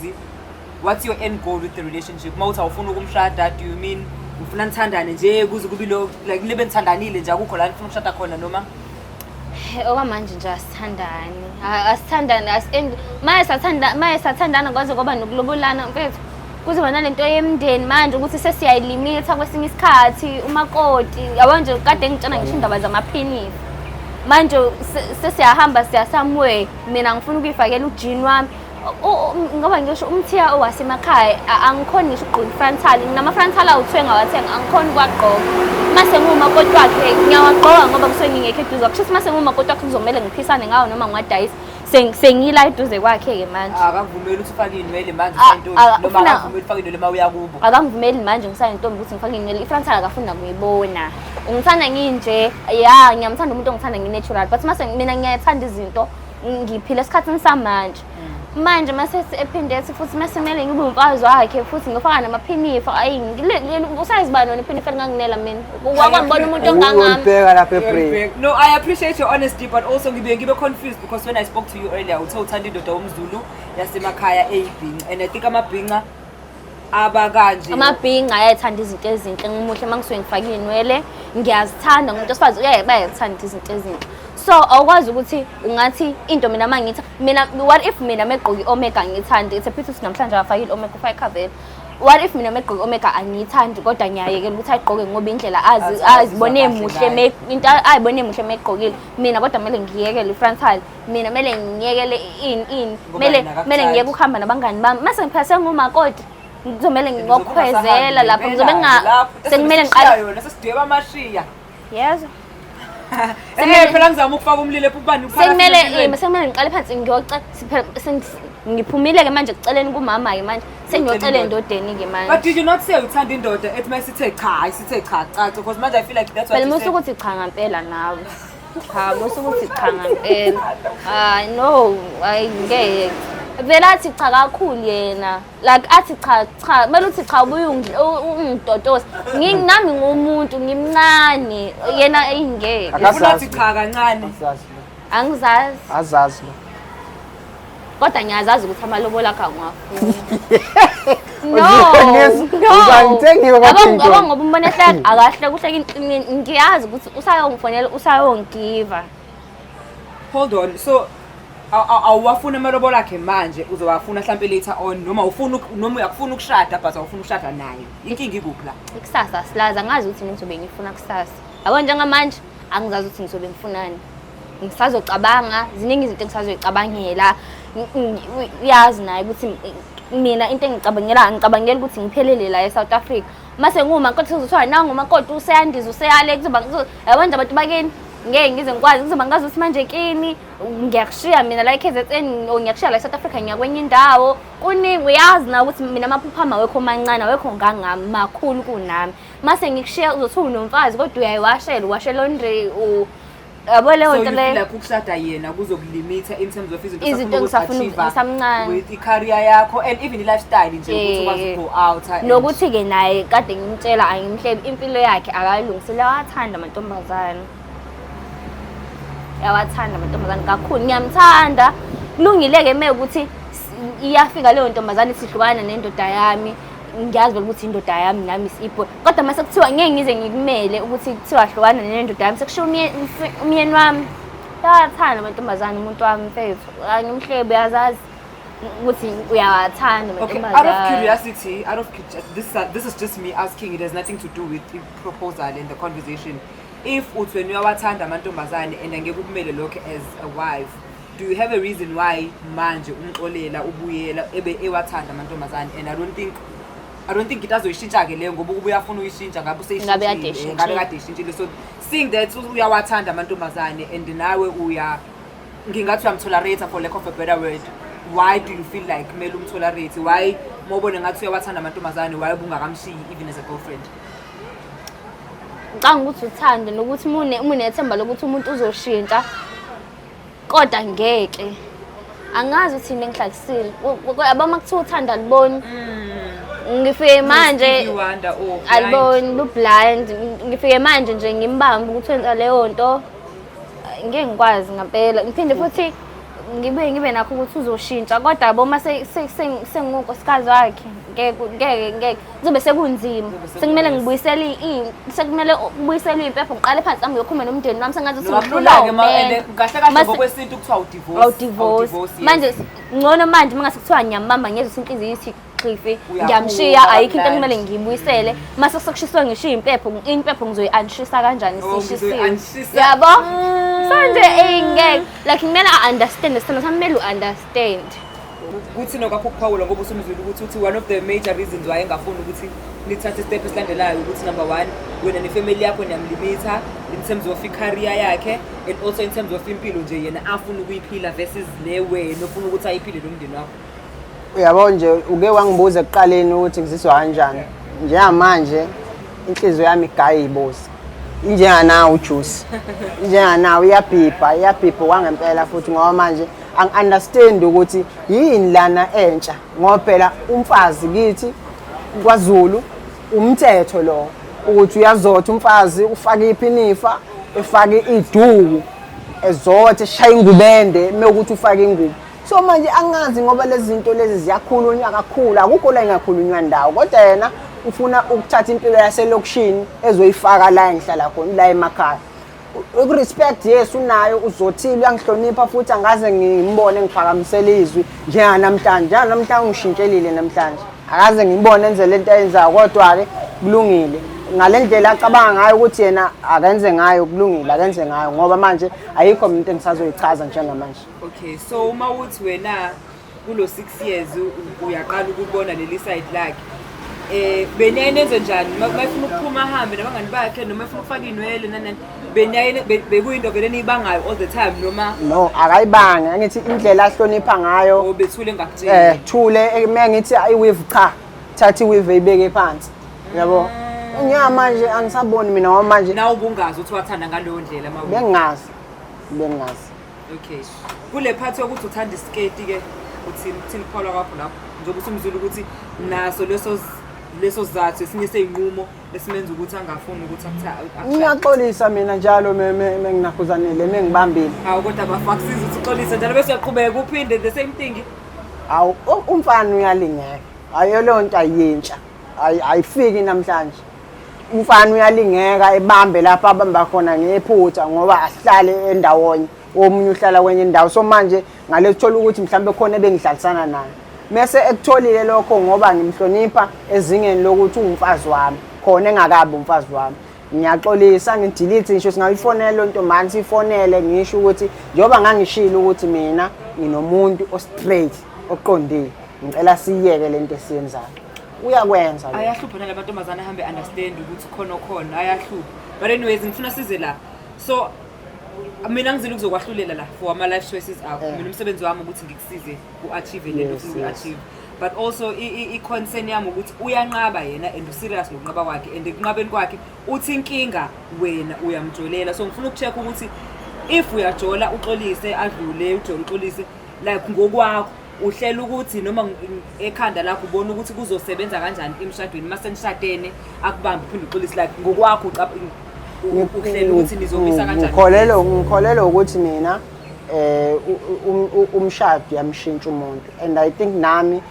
what's your end goal with the relationship? Uma uthi awufuna ukumshada, do you mean ufuna nithandane nje kuze kube lo like nibe nithandanile nje akukho la nifuna ukushada khona noma? Okwamanje nje asithandani. Asithandani, maye sathanda, maye sathandana kwaze kwaba nokulobolana mfethu. Kuzoba nalento yemndeni manje ukuthi sesiyayilimitha kwesinye isikhathi umakoti. Yabo nje kade ngitshena ngisho indaba zamaphinisi. Manje sesiyahamba siya somewhere, mina ngifuna ukuyifakela ujini wami. Ngoba ngisho umthiya owasemakhaya angikhoni ngisho ukugqoka i-frontal. Nginama-frontal awu-two engawathenga, angikhoni ukuwagqoka. Mase ngiwumakoti wakhe ngiyawagqoka ngoba kusuke ngingekho eduze kwakhe. Kushuthi mase ngiwumakoti wakhe kuzomele ngiphisane ngawo noma ngiwadayise. Sengila eduze kwakhe-ke manje. Akakuvumeli ukuthi ufake iy'nwele manje usayintombi noma akakuvumeli ufake iy'nwele uma uya kubo. Akangivumeli manje ngisayintombi ukuthi ngifake iy'nwele. I-frontal akafuni nakuyibona. Ungithanda nginje, ya ngiyamthanda umuntu ongithanda ngi-natural, but mase mina ngiyayithanda izinto ngiphila esikhathini samanje. Manje mase ephinde ethi futhi mase kumele ngibe umfazi wakhe futhi ngifaka namaphinifa. Ayi usayizibani wena iphinifa elinganginela mina? Wakwambona umuntu ongangami. Uyolibheka lapha ebreak. No, I appreciate your honesty, but also ngibe confused because when I spoke to you earlier, uthe uthanda indoda yomZulu yasemakhaya eyibhinca, and I think amabhinca abakanje. Amabhinca ayayithanda izinto ezinhle. Ngimuhle uma ngisuke ngifake iy'nwele, ngiyazithanda ngumuntu wesifazane uyaye bayazithanda izinto ezinhle. So awukwazi ukuthi ungathi into mina uma ngithi mina, what if mina megqoke i-omega ngiyithandi? It's a pity ukuthi namhlanje akafakile i-omega, ufake ikhavela. What if mina megqoke i-omega angiyithandi, kodwa ngiyayekela ukuthi ayigqoke ngoba indlela azibone Azizwa muhle kahle ngayo. into ayibone muhle megqokile. Mina kodwa kumele ngiyekele i-frontal, mina kumele ngiyekele ini ini, Ngoba yena kumele akakuthandi. ngiyeke ukuhamba nabangani bami. Mase ngiphela sengumakoti, ngizomele ngokukhwezela lapho, ngizobe sekumele ngiqale yona sesidweba amashiya. Yezwa. Phela ngizama ukufaka umlilo ephupani. Sekumele ngiqale phansi ngiyocela, ngiphumile-ke manje ekuceleni kumama-ke manje sengiyocela endodeni-ke manje. But did you not say uthanda indoda ethi mayisithe cha, ayisithe cha caca, because manje I feel like that's what Phela you musa said. ukuthi cha ngampela nawe. Cha, musa ukuthi cha ngampela. Hayi no, hayi ngeke. Vele athi cha kakhulu yena. Like athi cha cha, kumele uthi cha ubuye ungidodose. Nami ngumuntu ngimncane, yena eyingeke. Ufuna athi cha kancane. Azazi lo. Angizazi. Azazi lo. Kodwa ngiyazazi ukuthi amalobolo akhe angiwafuni. No, Uzangithengiwe no. kwathi Yabo into. yabo ngoba umbona ehleka akahle kuhleka ngiyazi ukuthi usayongifonela usayongiva. Hold on. So awuwafuna amalobolo akhe manje, uzowafuna mhlampe later on, noma ufuna noma uyakufuna ukushada but awufuna ukushada naye. Inkinga ikuphi la? Ikusasa silazi, angazi ukuthi ngizobe ngifuna kusasa. Yabo njengamanje angizazi ukuthi ngizobe ngifunani. Ngisazocabanga, ziningi izinto engisazoyicabangela. Uyazi naye ukuthi mina into engicabangela, ngicabangela ukuthi ngiphelele la eSouth Africa. Mase ngiwumakoti kuzothiwa nangu umakoti useyandiza useyale, kuzoba yabo nje abantu bakini ngeke ngize ngikwazi, kuzoba ngazi ukuthi manje kini ngiyakushiya mina la e-KZN or ngiyakushiya la eSouth Africa ngiya kwenye indawo. Kuningi uyazi na ukuthi mina amaphupho ami awekho mancane, awekho ngangami, makhulu kunami. Mase ngikushiya uzothi unomfazi kodwa uyayiwashela, uwashe laundry, yabo leyo So nto you feel leyo. like ukushada yena kuzokulimitha in terms of izinto Izinto osafuna engisafuna ukuzi-achieve ngisamncane. with i-career yakho and even i-lifestyle nje ukuthi ukwazi uku-go out and Nokuthi-ke naye kade ngimtshela angimhlebi, impilo yakhe akayilungisile, uyawathanda amantombazane. Uyawathanda amantombazane kakhulu, ngiyamthanda. Kulungile-ke uma ukuthi iyafika leyo ntombazane sihlukana nendoda yami, ngiyazi vele ukuthi indoda yami nami isipho. Kodwa mase kuthiwa ngeke ngize ngikumele ukuthi kuthiwa hlukana nendoda yami, sekushiwo umyeni wami. Uyawathanda amantombazane umuntu wami mfethu, angimhlebi, uyazazi ukuthi uyawathanda Okay, out of amantombazane. curiosity, out of this is just me asking, it has nothing to do with the proposal and the conversation. If uthi wena uyawathanda amantombazane and angeke ukumele lokho as a wife, do you have a reason why manje umxolela ubuyela ebe ewathanda amantombazane? And I don't think itazoyishintsha ke leyo, ngoba ukuba uyafuna uyishintsha ngabe Ngabe kade useyishintshile, ishintshile. ngabe kade ishintshile. So seeing that uyawathanda amantombazane and nawe uya ngingathi uyamtolerate for lack of a better word, why do you feel like kumele umtolerate? Why mawubona ngathi uyawathanda amantombazane, why ubungakamshiyi even as a girlfriend? Ngicabanga ukuthi uthando nokuthi munethemba lokuthi umuntu uzoshintsha, kodwa ngeke. Angazi ukuthi yini engihlalisile. Yabo uma kuthiwa uthando aliboni. Ngifike manje Stevie Wonder or blind. aliboni, lu-blind. Ngifike manje nje ngimbambe ukuthi wenza leyo nto, ngeke ngikwazi ngempela. Ngiphinde futhi ngibuye ngibe nakho ukuthi uzoshintsha, kodwa yabo uma sengunkosikazi wakhe, ngeke, ngeke, ngeke. Kuzobe sekunzima. Sekumele ngibuyisele sekumele ubuyisele iy'mpepho, ngiqale phansi nami ngiyokhuluma nomndeni wami, sengathi Noma ngihlulwa kulula-ke ma, umendo. and kahle kahle Mase ngokwesintu kuthiwa awudivorce. Awudivorce. Awudivorce, yes. Manje ngcono manje uma ngase kuthiwa ngiyambamba ngiyezwa ukuthi inhliziyo ithi xifi, Uyaphuma, ngiyamshiya, ayikho into ekumele kamnandi. ngiyibuyisele. Mase sekushiswe ngisho iy'mpepho, impepho ngizoyi-unshisa kanjani Oh, sishisiwe? ngizoyi-unshisa. Yabo? So nje ngeke, like, kumele a-understand, sithando sami, kumele u-understand. Kuthi nokwakho ukuphawula, ngoba usumzwile ukuthi uthi one of the major reasons why engafuni ukuthi nithathe step esilandelayo ukuthi, number one, wena nefamily yakho niyamlimitha in terms of i-career yakhe and also in terms of impilo nje yena afuna ukuyiphila versus le wena ofuna ukuthi ayiphile nomndeni wakho. Uyabo nje, uke wangibuza ekuqaleni ukuthi ngizizwa kanjani. Njengamanje inhliziyo yami igaya ibozi, injenganawo ujuice, injenganawo, iyabhibha, iyabhibha kwangempela futhi, ngoba manje angi-understand ukuthi yini lana entsha, ngoba phela umfazi kithi kwaZulu umthetho lo ukuthi uyazotha umfazi, ufake iphinifa, efake iduku, ezothe, eshaya ingubende mekuthi ufake ingubo. So manje angazi, ngoba lezi zinto lezi ziyakhulunywa kakhulu, akukho la ingakhulunywa ndawo, kodwa yena ufuna ukuthatha impilo yaselokishini ezoyifaka la engihlala khona, la emakhaya. Ukurespect, yes, unayo, uzothile, uyangihlonipha futhi, angaze ngimbone ngiphakamisela izwi njenganamhlanje. Njenganamhlanje ungishintshelile, namhlanje akaze ngibone enze lento ayenzayo, kodwa-ke kulungile ngale ndlela acabanga ngayo ukuthi yena akenze ngayo, kulungile akenze ngayo, ngoba manje ayikho mina into engisazoyichaza njengamanje. Okay, so uma uthi wena kulo 6 years uyaqala ukubona leli side lakhe, beniyaye nenze njani? Mayefuna ukuphuma ahambe nabangani bakhe, noma efuna ukufaka iy'nwele nani nani, beniyaye bekuyinto vele niyibangayo all the time noma? No, akayibange. Angithi indlela ahlonipha ngayo. Or bethule ngakutsheli? Thule, uma ngithi i-weave, cha, thatha i-weave eyibeke phansi, yabo. Njengamanje angisaboni mina, ngoba manje Nawe ubungazi ukuthi wathanda ngaleyo ndlela ma Bengingazi, bengingazi. Okay, kule part yokuthi uthanda isiketi-ke, uthini, uthini ukukholwa kwakho lapho, njengoba usumzwile ukuthi naso leso sizathu esinye sey'nqumo esimenza ukuthi angafuni ukuthi akushade? Ngiyaxolisa mina njalo menginakhuzanile, mengibambile. Hawu, kodwa bafakusiza ukuthi uxolise njalo bese uyaqhubeka uphinde the same thing. Awu, umfana uyalingeka, ayo leyo nto ayintsha, ayifiki namhlanje. Umfana uyalingeka, ebambe lapho abamba khona ngephutha, ngoba asihlale endawonye, omunye uhlala kwenye indawo. So manje ngale thola ukuthi mhlawumbe khona ebengidlalisana naye, mese ekutholile lokho, ngoba ngimhlonipha ezingeni lokuthi uwumfazi wami, khona engakabi umfazi wami, ngiyaxolisa, ngidelete. Ngisho singayifonela loo ntombane, siyifonele, ngisho ukuthi njengoba ngangishilo ukuthi mina nginomuntu o-straight, oqondile, ngicela siyeke lento esiyenzayo. Uyakwenza lokho. Ayahlupha nala mantombazane ahambe understand ukuthi khona khona ayahlupha, but anyways ngifuna size la. So mina ngizile ukuzokwahlulela la for ama-life choices akho. Mina umsebenzi wami ukuthi ngikusize u-achieve lento ofuna ukuyi-achieve, but also i-concern yami ukuthi uyanqaba yena and userious ngokunqaba kwakhe, and ekunqabeni kwakhe uthi inkinga wena uyamjolela. So ngifuna ukucheck ukuthi if uyajola, uxolise, adlule, ujole, uxolise, like ngokwakho uhlela ukuthi noma ekhanda lakho ubona ukuthi kuzosebenza kanjani emshadweni uma senishadene, akubambe uphinde uxolise, like ngokwakho uhlela ukuthi nizomisa kanjani? Ngikholelwa ukuthi mina umshado uyamshintsha umuntu, and I think nami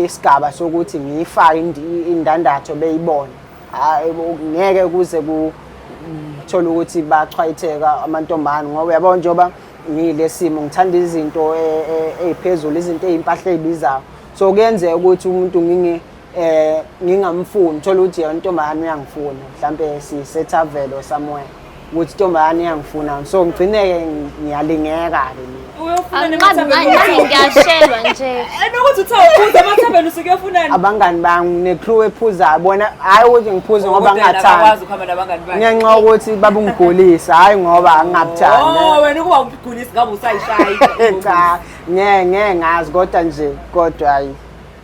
isigaba sokuthi ngiyifake indandatho beyibone. Hayi, ngeke kuze kuthola ukuthi bachwayitheka amantombane, ngoba uyabona njengoba ngiyile simo, ngithanda izinto ey'phezulu, izinto ey'mpahla ey'bizayo. So kuyenzeka ukuthi umuntu ngingamfuni, thola ukuthi yona intombazane uyangifuna, mhlampe sisethaveni or somewhere, ukuthi intombazane iyangifuna, so ngigcine-ke ngiyalingeka-ke mina. Uyofuna Anginqabi ngani, nami ngiyashelwa nje. Enokuthi uthe uphuza amathaveni, usuke uyofunani? Abangani bami ne-crew ephuzayo bona, hhayi ukuthi ngiphuze ngoba Kodwa yena ngingathandi. akakwazi ukuhamba nabangani bakhe. Ngenxa yokuthi babungigulisa, hhayi ngoba angingabuthandi. Oh, wena ukuba ugulisa ngabe usayishaya. Cha, ngeke ngazi, kodwa nje, kodwa hayi.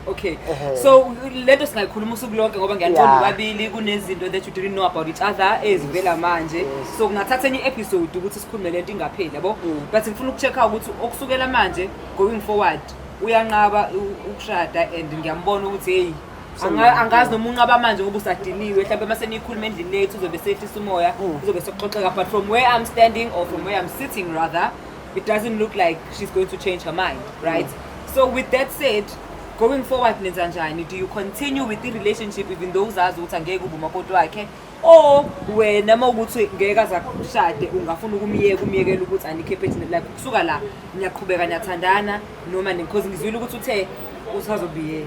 Okay. So lento singayikhuluma usuku lonke, ngoba ngiyaqonda babili kunezinto that you didn't know about each other ezivela manje. So kungathatha enye episode ukuthi sikhulume lento ingapheli, yabo. But ngifuna ukucheck ukuthi okusukela manje going forward uyanqaba ukushada, and ngiyambona ukuthi hey, angazi noma unqaba manje ngoba usadiniwe, mhlawumbe mase niyikhuluma endlini lethu uzobe sehlisa umoya, uzobe sekuxoxeka. But from where I'm standing, or from where I'm sitting rather, it doesn't look like she's going to change her mind, right? So with that said, going forward nenza njani? Do you continue with the relationship even though uzazi ukuthi angeke ube umakoti wakhe, or wena uma ukuthi ngeke aze akushade ungafuna ukumyeka, umyekela ukuthi anikho ephethini, like kusuka la niyaqhubeka niyathandana noma, because ngizwile ukuthi uthe usazobiye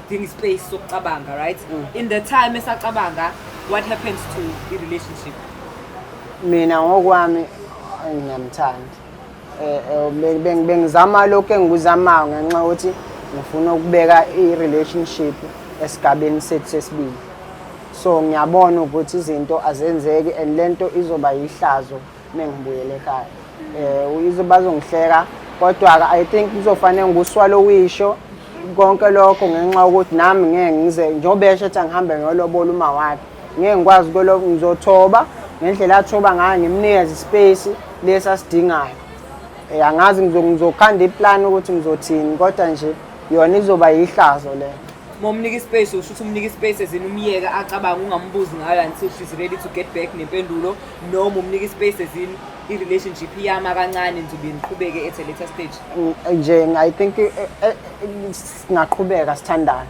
udinga ispace sokucabanga, right? In the time esacabanga, what happens to the relationship? Mina ngokwami Ngiyamthanda. Bengizama lokhu engikuzamayo ngenxa yokuthi ngifuna ukubeka i-relationship esigabeni sethu sesibili. So ngiyabona ukuthi izinto azenzeki and lento izoba yihlazo mengibuyele ekhaya. Bazongihleka, kodwa-ke I think kuzofanele ngikuswallowisho konke lokho ngenxa yokuthi nami ngeke ngize, njengoba esho ethi angihambe ngiyolobola uma wakhe, ngeke ngikwazi ngizothoba ngendlela athoba ngayo, ngimnikeze ispace lesi asidingayo. Angazi ngizokhanda iplan ukuthi ngizothini, kodwa nje yona izoba yihlazo le. Uma umnika ispace, usho ukuthi umnika ispace as in umyeka acabange, ungambuzi ngayo until she's ready to get back nempendulo, noma umnika ispace as in i-relationship iyama kancane nizobe niqhubeke at a later stage? Nje I think singaqhubeka sithandane.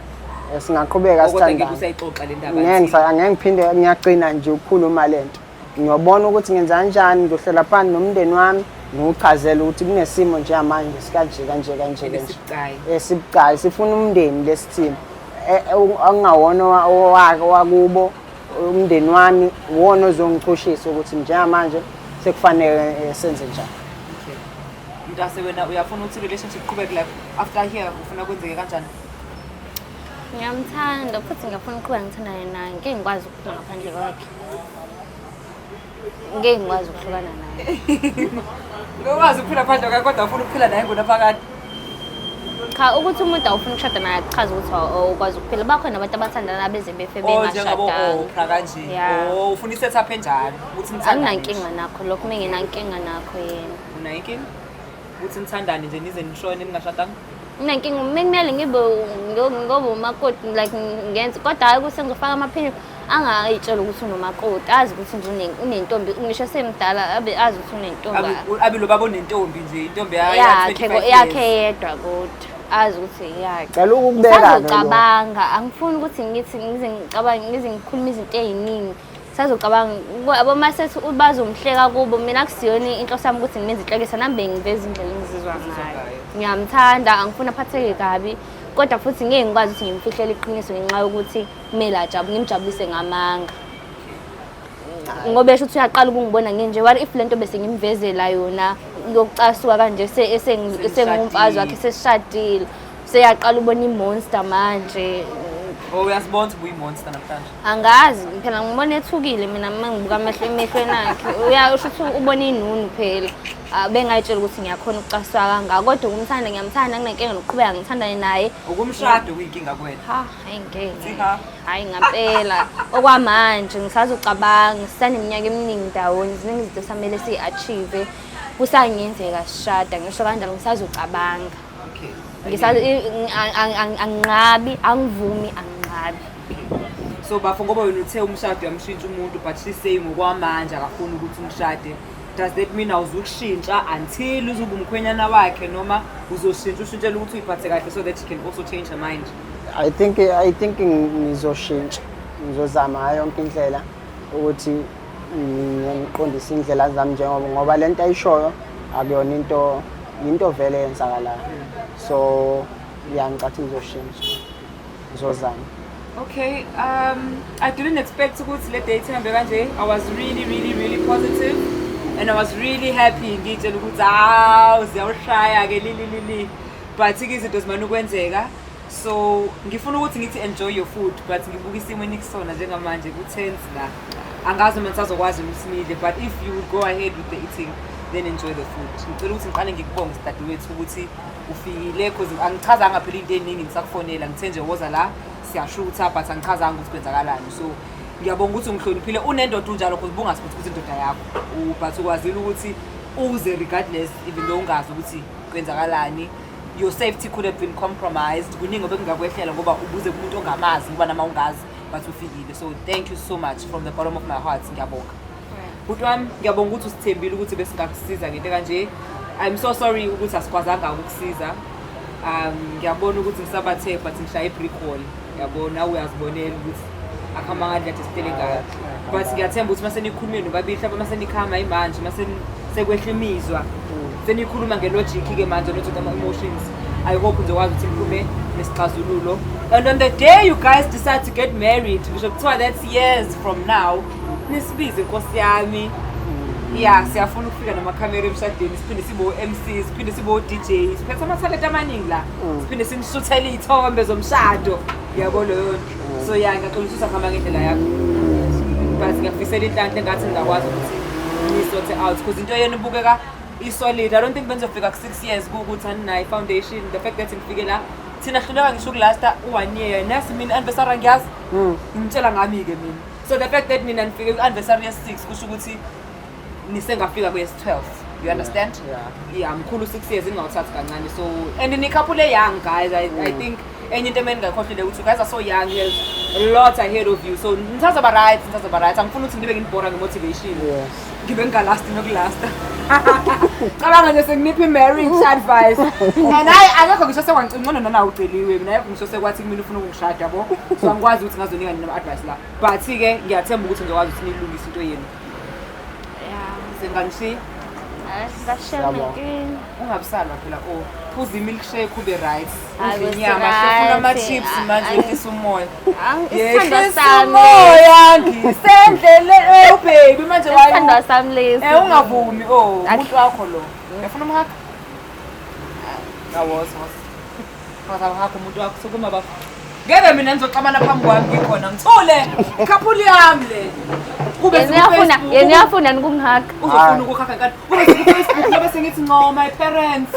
Singaqhubeka Kodwa ngeke sithandane. usayixoxa le ndaba? Ngeke angeke ngiphinde, ngiyagcina nje ukukhuluma lento. Ngiyobona ukuthi ngenza kanjani, ngizohlela phansi nomndeni wami, ngiwuchazele ukuthi kunesimo njengamanje sikanje kanje kanje kanje. Esibucayi. Esibucayi, sifuna umndeni lesithini. Okungawona owakubo umndeni wami uwona ozongichushisa ukuthi njengamanje sekufanele senze njani. Okay. Mntase, wena uyafuna ukuthi i-relationship iqhubeke, like after here ufuna kwenzeke kanjani? Ngiyamthanda futhi ngiyafuna ukuqhubeka ngithandane naye. Ngeke ngikwazi ukuphila ngaphandle kwakhe. Ngeke ngikwazi ukuhlukana naye. Ngokwazi ukuphila phandle kwakhe, kodwa ufuna ukuphila naye ngonaphakade? Cha, ukuthi umuntu awufuni ukushada naye akuchazi ukuthi awukwazi ukuphila. Bakhona abantu abathandana beze befe Oh, njengabo bengashadanga. Oprah kanje? Yeah. Oh, ufuna i-setup enjalo ukuthi nithandane nje? Anginankinga nakho lokho, uma nginankinga nakho yena. Unayo inkinga ukuthi nithandane nje nize nishone ningashadanga? Nginenkinga uma kumele ngibe ngoba umakoti, like ngenze, kodwa hhayi ukuthi ngizofaka amaphini. Angayitshela ukuthi unomakoti, azi ukuthi nje unentombi, ngisho semdala abe azi ukuthi unentombi. Abe lo baba onentombi nje, intombi yakhe 25 yakhe years. Yedwa, kodwa azi ukuthi yakhe. Cela ukukubeka-ke lokho. Ngisazocabanga, angifuni ukuthi ngithi ngize ngicabange, ngize ngikhulume izinto ey'ningi. Sazocabanga aboma sethi bazomhleka kubo. Mina akusiyona inhloso yami ukuthi ngimenze inhlekisa, nami bengiveza indlela engizizwa ngayo. Ngayo. Ngiyamthanda, angifuni aphatheke kabi, kodwa futhi ngeke ngikwazi ukuthi ngimfihlele iqiniso ngenxa yokuthi kumele ngimjabulise ngamanga, ngoba esho ukuthi uyaqala ukungibona nginje. What if lento bese ngimvezela yona yokucasuka kanje esengumfazi wakhe, sesishadile, seyaqala ubona i-monster manje? Oh, uyasibona ukuthi ubuyi-monster namhlanje. Angazi phela, ngibona ethukile mina uma ngibuka amehlo emehlweni akhe. Uyasho ukuthi ubona inunu phela. Ah, bengayitshela ukuthi ngiyakhona ukucasuka kangaka, kodwa ukumthanda ngiyamthanda, nginenkinga nokuqhubeka ngithandane naye. Ukumshado kuyinkinga kuwena? Ha, hayi ngeke. Ha. Hayi ngampela, okwamanje ngisazocabanga. Sisaneminyaka eminingi ndawonye, ziningi izinto esamele siyi-achieve, kusangenzeka sishada, ngisho kanjalo, ngisazocabanga. Okay. Anginqabi, angivumi, anginqabi. So bafo, ngoba wena uthe umshado uyamshintsha umuntu, but she's saying ngokwamanje akafuni ukuthi umshade, does that mean awuzukushintsha until uzoba umkhwenyana wakhe, noma uzoshintsha ushintshela ukuthi uyiphathe kahle so that she can also change her mind? I think ngizoshintsha, ngizozama ngayo yonke indlela ukuthi ngiqondise indlela zami, njengoba ngoba lento ayishoyo akuyona into, into vele eyenzakalayo. So yeah, ngicathi ngizoshintsha, ngizozama. Okay, I didn't expect ukuthi le date ihambe kanje. I was really, really, really positive. And I was really happy, ngitshela ukuthi hawu, ziyawushaya ke li li li li. But ke izinto zimane ukwenzeka. So ngifuna ukuthi ngithi enjoy your food, but ngibuka isimo enikusona njengamanje, ku-tense la. Angazi uma nisazokwazi ukuthi nidle, but if you would go ahead with the eating, then enjoy the food. Ngicela ukuthi ngiqale ngikubonge, sidadewethu, ukuthi ufikile, cause angichazanga phela into ey'ningi ngisakufonela. Ngithe nje woza la, siyashutha, but angichazanga ukuthi kwenzakalani. So ngiyabonga ukuthi ungihloniphile, unendoda unjalo, cause bungazi ukuthi indoda yakho, but ukwazile ukuthi uze regardless, even though ungazi ukuthi kwenzakalani. Your safety could have been compromised, kuningi obekungakwehlela ngoba ubuze kumuntu ongamazi, ngoba nama ungazi, but ufikile. So thank you so much from the bottom of my heart, ngiyabonga. Bhuti wami, ngiyabonga ukuthi usithembile ukuthi besingakusiza ngento kanje. I'm so sorry ukuthi asikwazanga ukukusiza. Ngiyabona ukuthi ngisabathe, but ngishaye i-brick wall, yabo, nawe uyazibonela ukuthi akuhamba ngandlela kade sihlele ngayo, but ngiyathemba ukuthi mase nikhulumile nobabili, mhlawumbe mase nikhama imanje, mase sekwehla imizwa, senikhuluma nge-logic-ke manje, not with ama-emotions, I hope nizokwazi ukuthi niphume nesixazululo. And on the day you guys decide to get married, ngisho kuthiwa that's years from now, nisibize, nkosi yami. Ya, siyafuna ukufika namakhamera emshadweni, siphinde sibe o-MC, siphinde sibe o-DJ, siphethe amathalente amaningi la, siphinde sinishuthele iy'thombe zomshado, yabo leyo nto. So ya, ngiyaqinisa ukuthi akuhamba ngendlela yakho, but ngiyakufisela inhlanhla, engathi ngingakwazi ukuthi niyi-sorte out, because into yenu ibukeka i-solid. I don't think benizofika ku-6 years kuwukuthi aninayo i-foundation. The fact that ngifike la, thina hluleka ngisho ukulasta u-one year. Nasi mina i-anniversary, angiyazi, ngimtshela ngami-ke mina. So the fact that nina nifike ku-anniversary ye-6 kusho ukuthi nisengafika kweyesi-12, you understand? Yeah. Yeah, mkhulu, 6 years ingawuthathi kancane. So and ni-couple young guys, I think enye into emele ngingayikhohlile ukuthi you guys are so young, there's a lot ahead of you, so nisazoba right, nisazoba right. Angifuni ukuthi ngibe nginibhora nge-motivation, ngibe ngingalasti nokulasta. Cabanga nje senginipha i-marriage advice and hayi, akekho ngisho sekwancingcono nana uceliwe mina, akekho ngisho sekwathi kumina ufuna ukungishada, yabo. So angikwazi ukuthi ngazonika nina ama-advice la, but-ke ngiyathemba ukuthi ngizokwazi ukuthi nilungise into yenu. Senganishiya. Siyabonga. Ungabusalwa phela, o phuza i-milkshake ube right. Hayi, Udle inyama. right. Hlefuna ama-chips manje, wehlisa umoya. Isithandwa Yehlisa sami. umoya, ngisendlele, baby, manje. Isithandwa sami lesi. Ungavumi, oh, umuntu wakho lo. Uyafuna umhaka? Awoz woz. Waza umuntu wakho, sukuma bafo. Ngeke mina nizoxabana phambi kwami ngikhona. Ngithule. Couple yami le. Kube Yena uyafuna, siku-Facebook, yena uyafuna ukungihaka. Uzofuna ukukhakha nkani. Kube siku-Facebook bese sengithi nco my parents.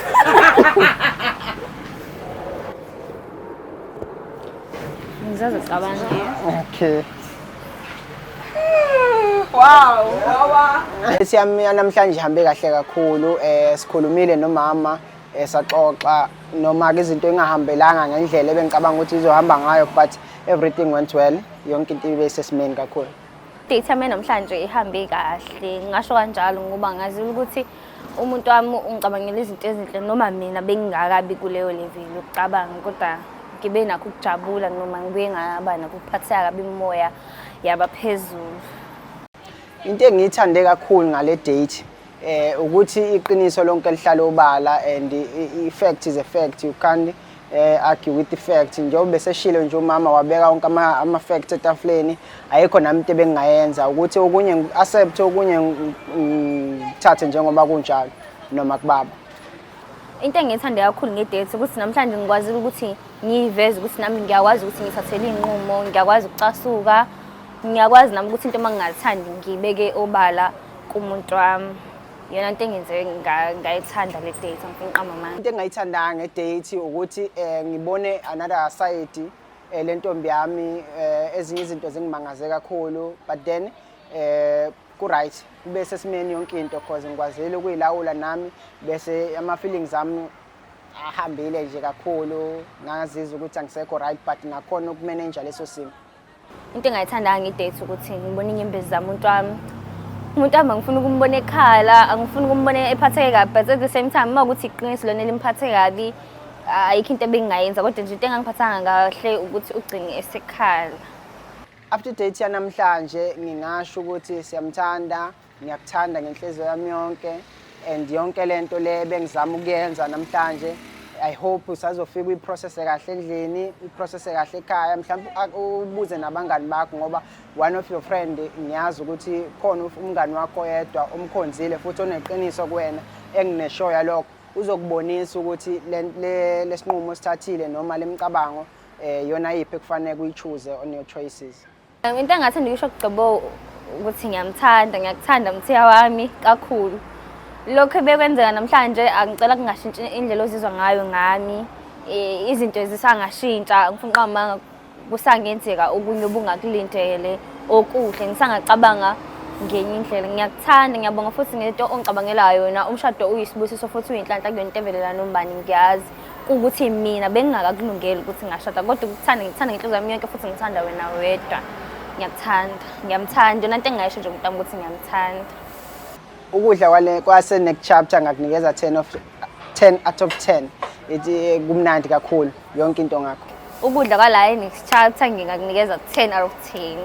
Ngizazicabanga. Okay. Wow. Siyami namhlanje ihambe kahle kakhulu. Sikhulumile nomama, saxoxa, noma ke izinto engahambelanga ngendlela ebengicabanga ukuthi izohamba ngayo, but everything went well. Yonke into ibe sesimeni kakhulu. Date yami namhlanje ihambe kahle, ngingasho kanjalo, ngoba ngazile ukuthi umuntu wami ungicabangela izinto ezinhle, noma mina bengingakabi kuleyo level yokucabanga, kodwa ngibe nakho ukujabula, noma ngibuye ngaba nakho ukuphatheka kabi, imimoya yaba phezulu. Into engiyithande kakhulu ngale date ukuthi iqiniso lonke lihlala obala, and i-fact is a fact, you can't argue with the fact. Njengoba beseshilo nje umama, wabeka wonke ama facts etafuleni, ayikho nami into ebengingayenza ukuthi okunye ngi-accept, okunye ngithathe njengoba kunjalo noma kubaba. Into engiyithande kakhulu nge-date ukuthi namhlanje ngikwazile ukuthi ngiyiveze ukuthi nami ngiyakwazi ukuthi ngithathele iy'nqumo, ngiyakwazi ukucasuka, ngiyakwazi nami ukuthi into uma ngingathandi ngiyibeke obala kumuntu wami. Iyona nto engenze ngayithanda le date, angifuni uqamba amanga. Into engayithandanga nge-date ukuthi ngibone another side lentombi yami. Ezinye izinto zingimangaze kakhulu, but then ku-right, kube sesimeni yonke into, cause ngikwazile ukuyilawula nami, bese ama-feelings ami ahambile nje kakhulu, ngazizwa ukuthi angisekho right, but ngakhona ukumeneja leso simo. Into engayithandanga nge-date ukuthi ngibone inyembezi zamuntu wami. Umuntu wami angifuni ukumbona ekhala, angifuni ukumbona ephatheke kabi, but at the same time uma ukuthi iqiniso lona limphathe kabi, ayikho into ebengingayenza, kodwa nje into engangiphathanga kahle ukuthi ugcine esekhala. After date yanamhlanje, ngingasho ukuthi siyamthanda, ngiyakuthanda ngenhliziyo yami yonke, and yonke lento le bengizama ukuyenza namhlanje, I hope usazofika uyiprocesse kahle endlini, uyiprocesse kahle ekhaya, mhlawumbe ubuze nabangani bakho, ngoba one of your friend, ngiyazi ukuthi khona umngani wakho oyedwa omkhonzile futhi oneqiniso kuwena, engineshow yalokho, uzokubonisa ukuthi lesinqumo osithathile noma lemicabango yona yiphi ekufanele uyi-choose on your choices. Into engathanda ukusho kuGcebo ukuthi ngiyamthanda, ngiyakuthanda mthiya wami kakhulu. Lokhu ebekwenzeka namhlanje, angicela kungashintshi indlela ozizwa ngayo ngami. Izinto zisangashintsha, ngifuna uqamba amanga, kusangenzeka okunye obungakulindele okuhle, ngisangacabanga ngenye indlela. Ngiyakuthanda, ngiyabonga futhi ngento ongicabangela yona. Umshado uyisibusiso futhi uyinhlanhla kuyona into evelela nombani, ngiyazi ukuthi mina bengingakakulungeli ukuthi ngashada, kodwa ukuthanda ngikuthanda ngenhliziyo yami yonke, futhi ngithanda wena wedwa. Ngiyakuthanda, ngiyamthanda. Yona nto engingayisho nje umuntu wami ukuthi ngiyamthanda. Ukudla kwale kwase next chapter ngakunikeza 10 of 10 out of 10. Ithi kumnandi kakhulu yonke into ngakho. Ukudla kwala e-Next Chapter ngingakunikeza 10 out of 10.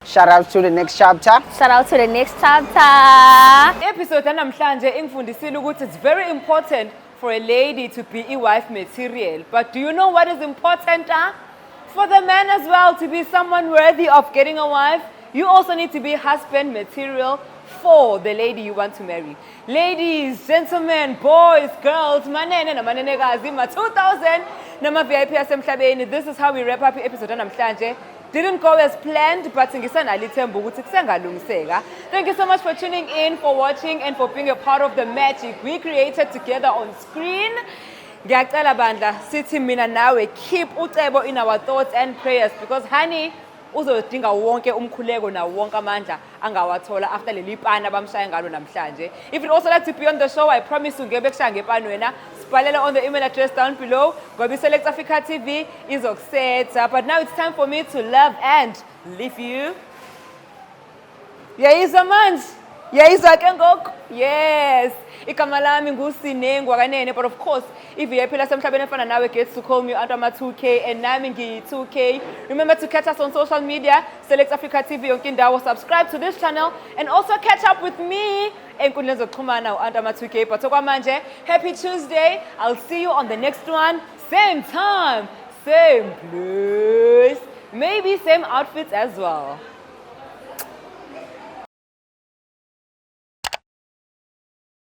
Shout out to the Next Chapter. Shout out to the Next Chapter. Episode yanamhlanje ingifundisile ukuthi it's very important for a lady to be i-wife material. But do you know what is important? Huh? For the man as well to be someone worthy of getting a wife, you also need to be husband material. For the lady you want to marry. Ladies, gentlemen, boys, girls, manene namanenekazi, ma-2000 nama-VIP asemhlabeni. This is how we wrap up i-episode namhlanje. Didn't go as planned, but ngisanalo ithemba ukuthi kusengalungiseka. Thank you so much for tuning in, for watching, and for being a part of the magic we created together on screen. Ngiyacela bandla, sithi mina nawe, keep uCebo in our thoughts and prayers because, honey, uzodinga wonke umkhuleko nawo wonke amandla angawathola after leli pani abamshaya ngalo namhlanje. If you'd also like to be on the show, I promise you ngeke bekushaya ngepani wena. Sibhalele on the email address down below ngoba i-Select Africa TV izokusetha. But now it's time for me to love and leave you. Yayizwa manje, yayizwa ke ngoku. Yes, igama lami nguSinengwa kanene, but of course i-VIP lasemhlabeni efana nawe gets to call me Antama 2K, and nami ngiyi-2K. Remember to catch us on social media, Select Africa TV yonke indawo. Subscribe to this channel and also catch up with me enkundleni zokuxhumana, u-Antama 2K. But okwamanje, happy Tuesday. I'll see you on the next one, same time, same place, maybe same outfits as well.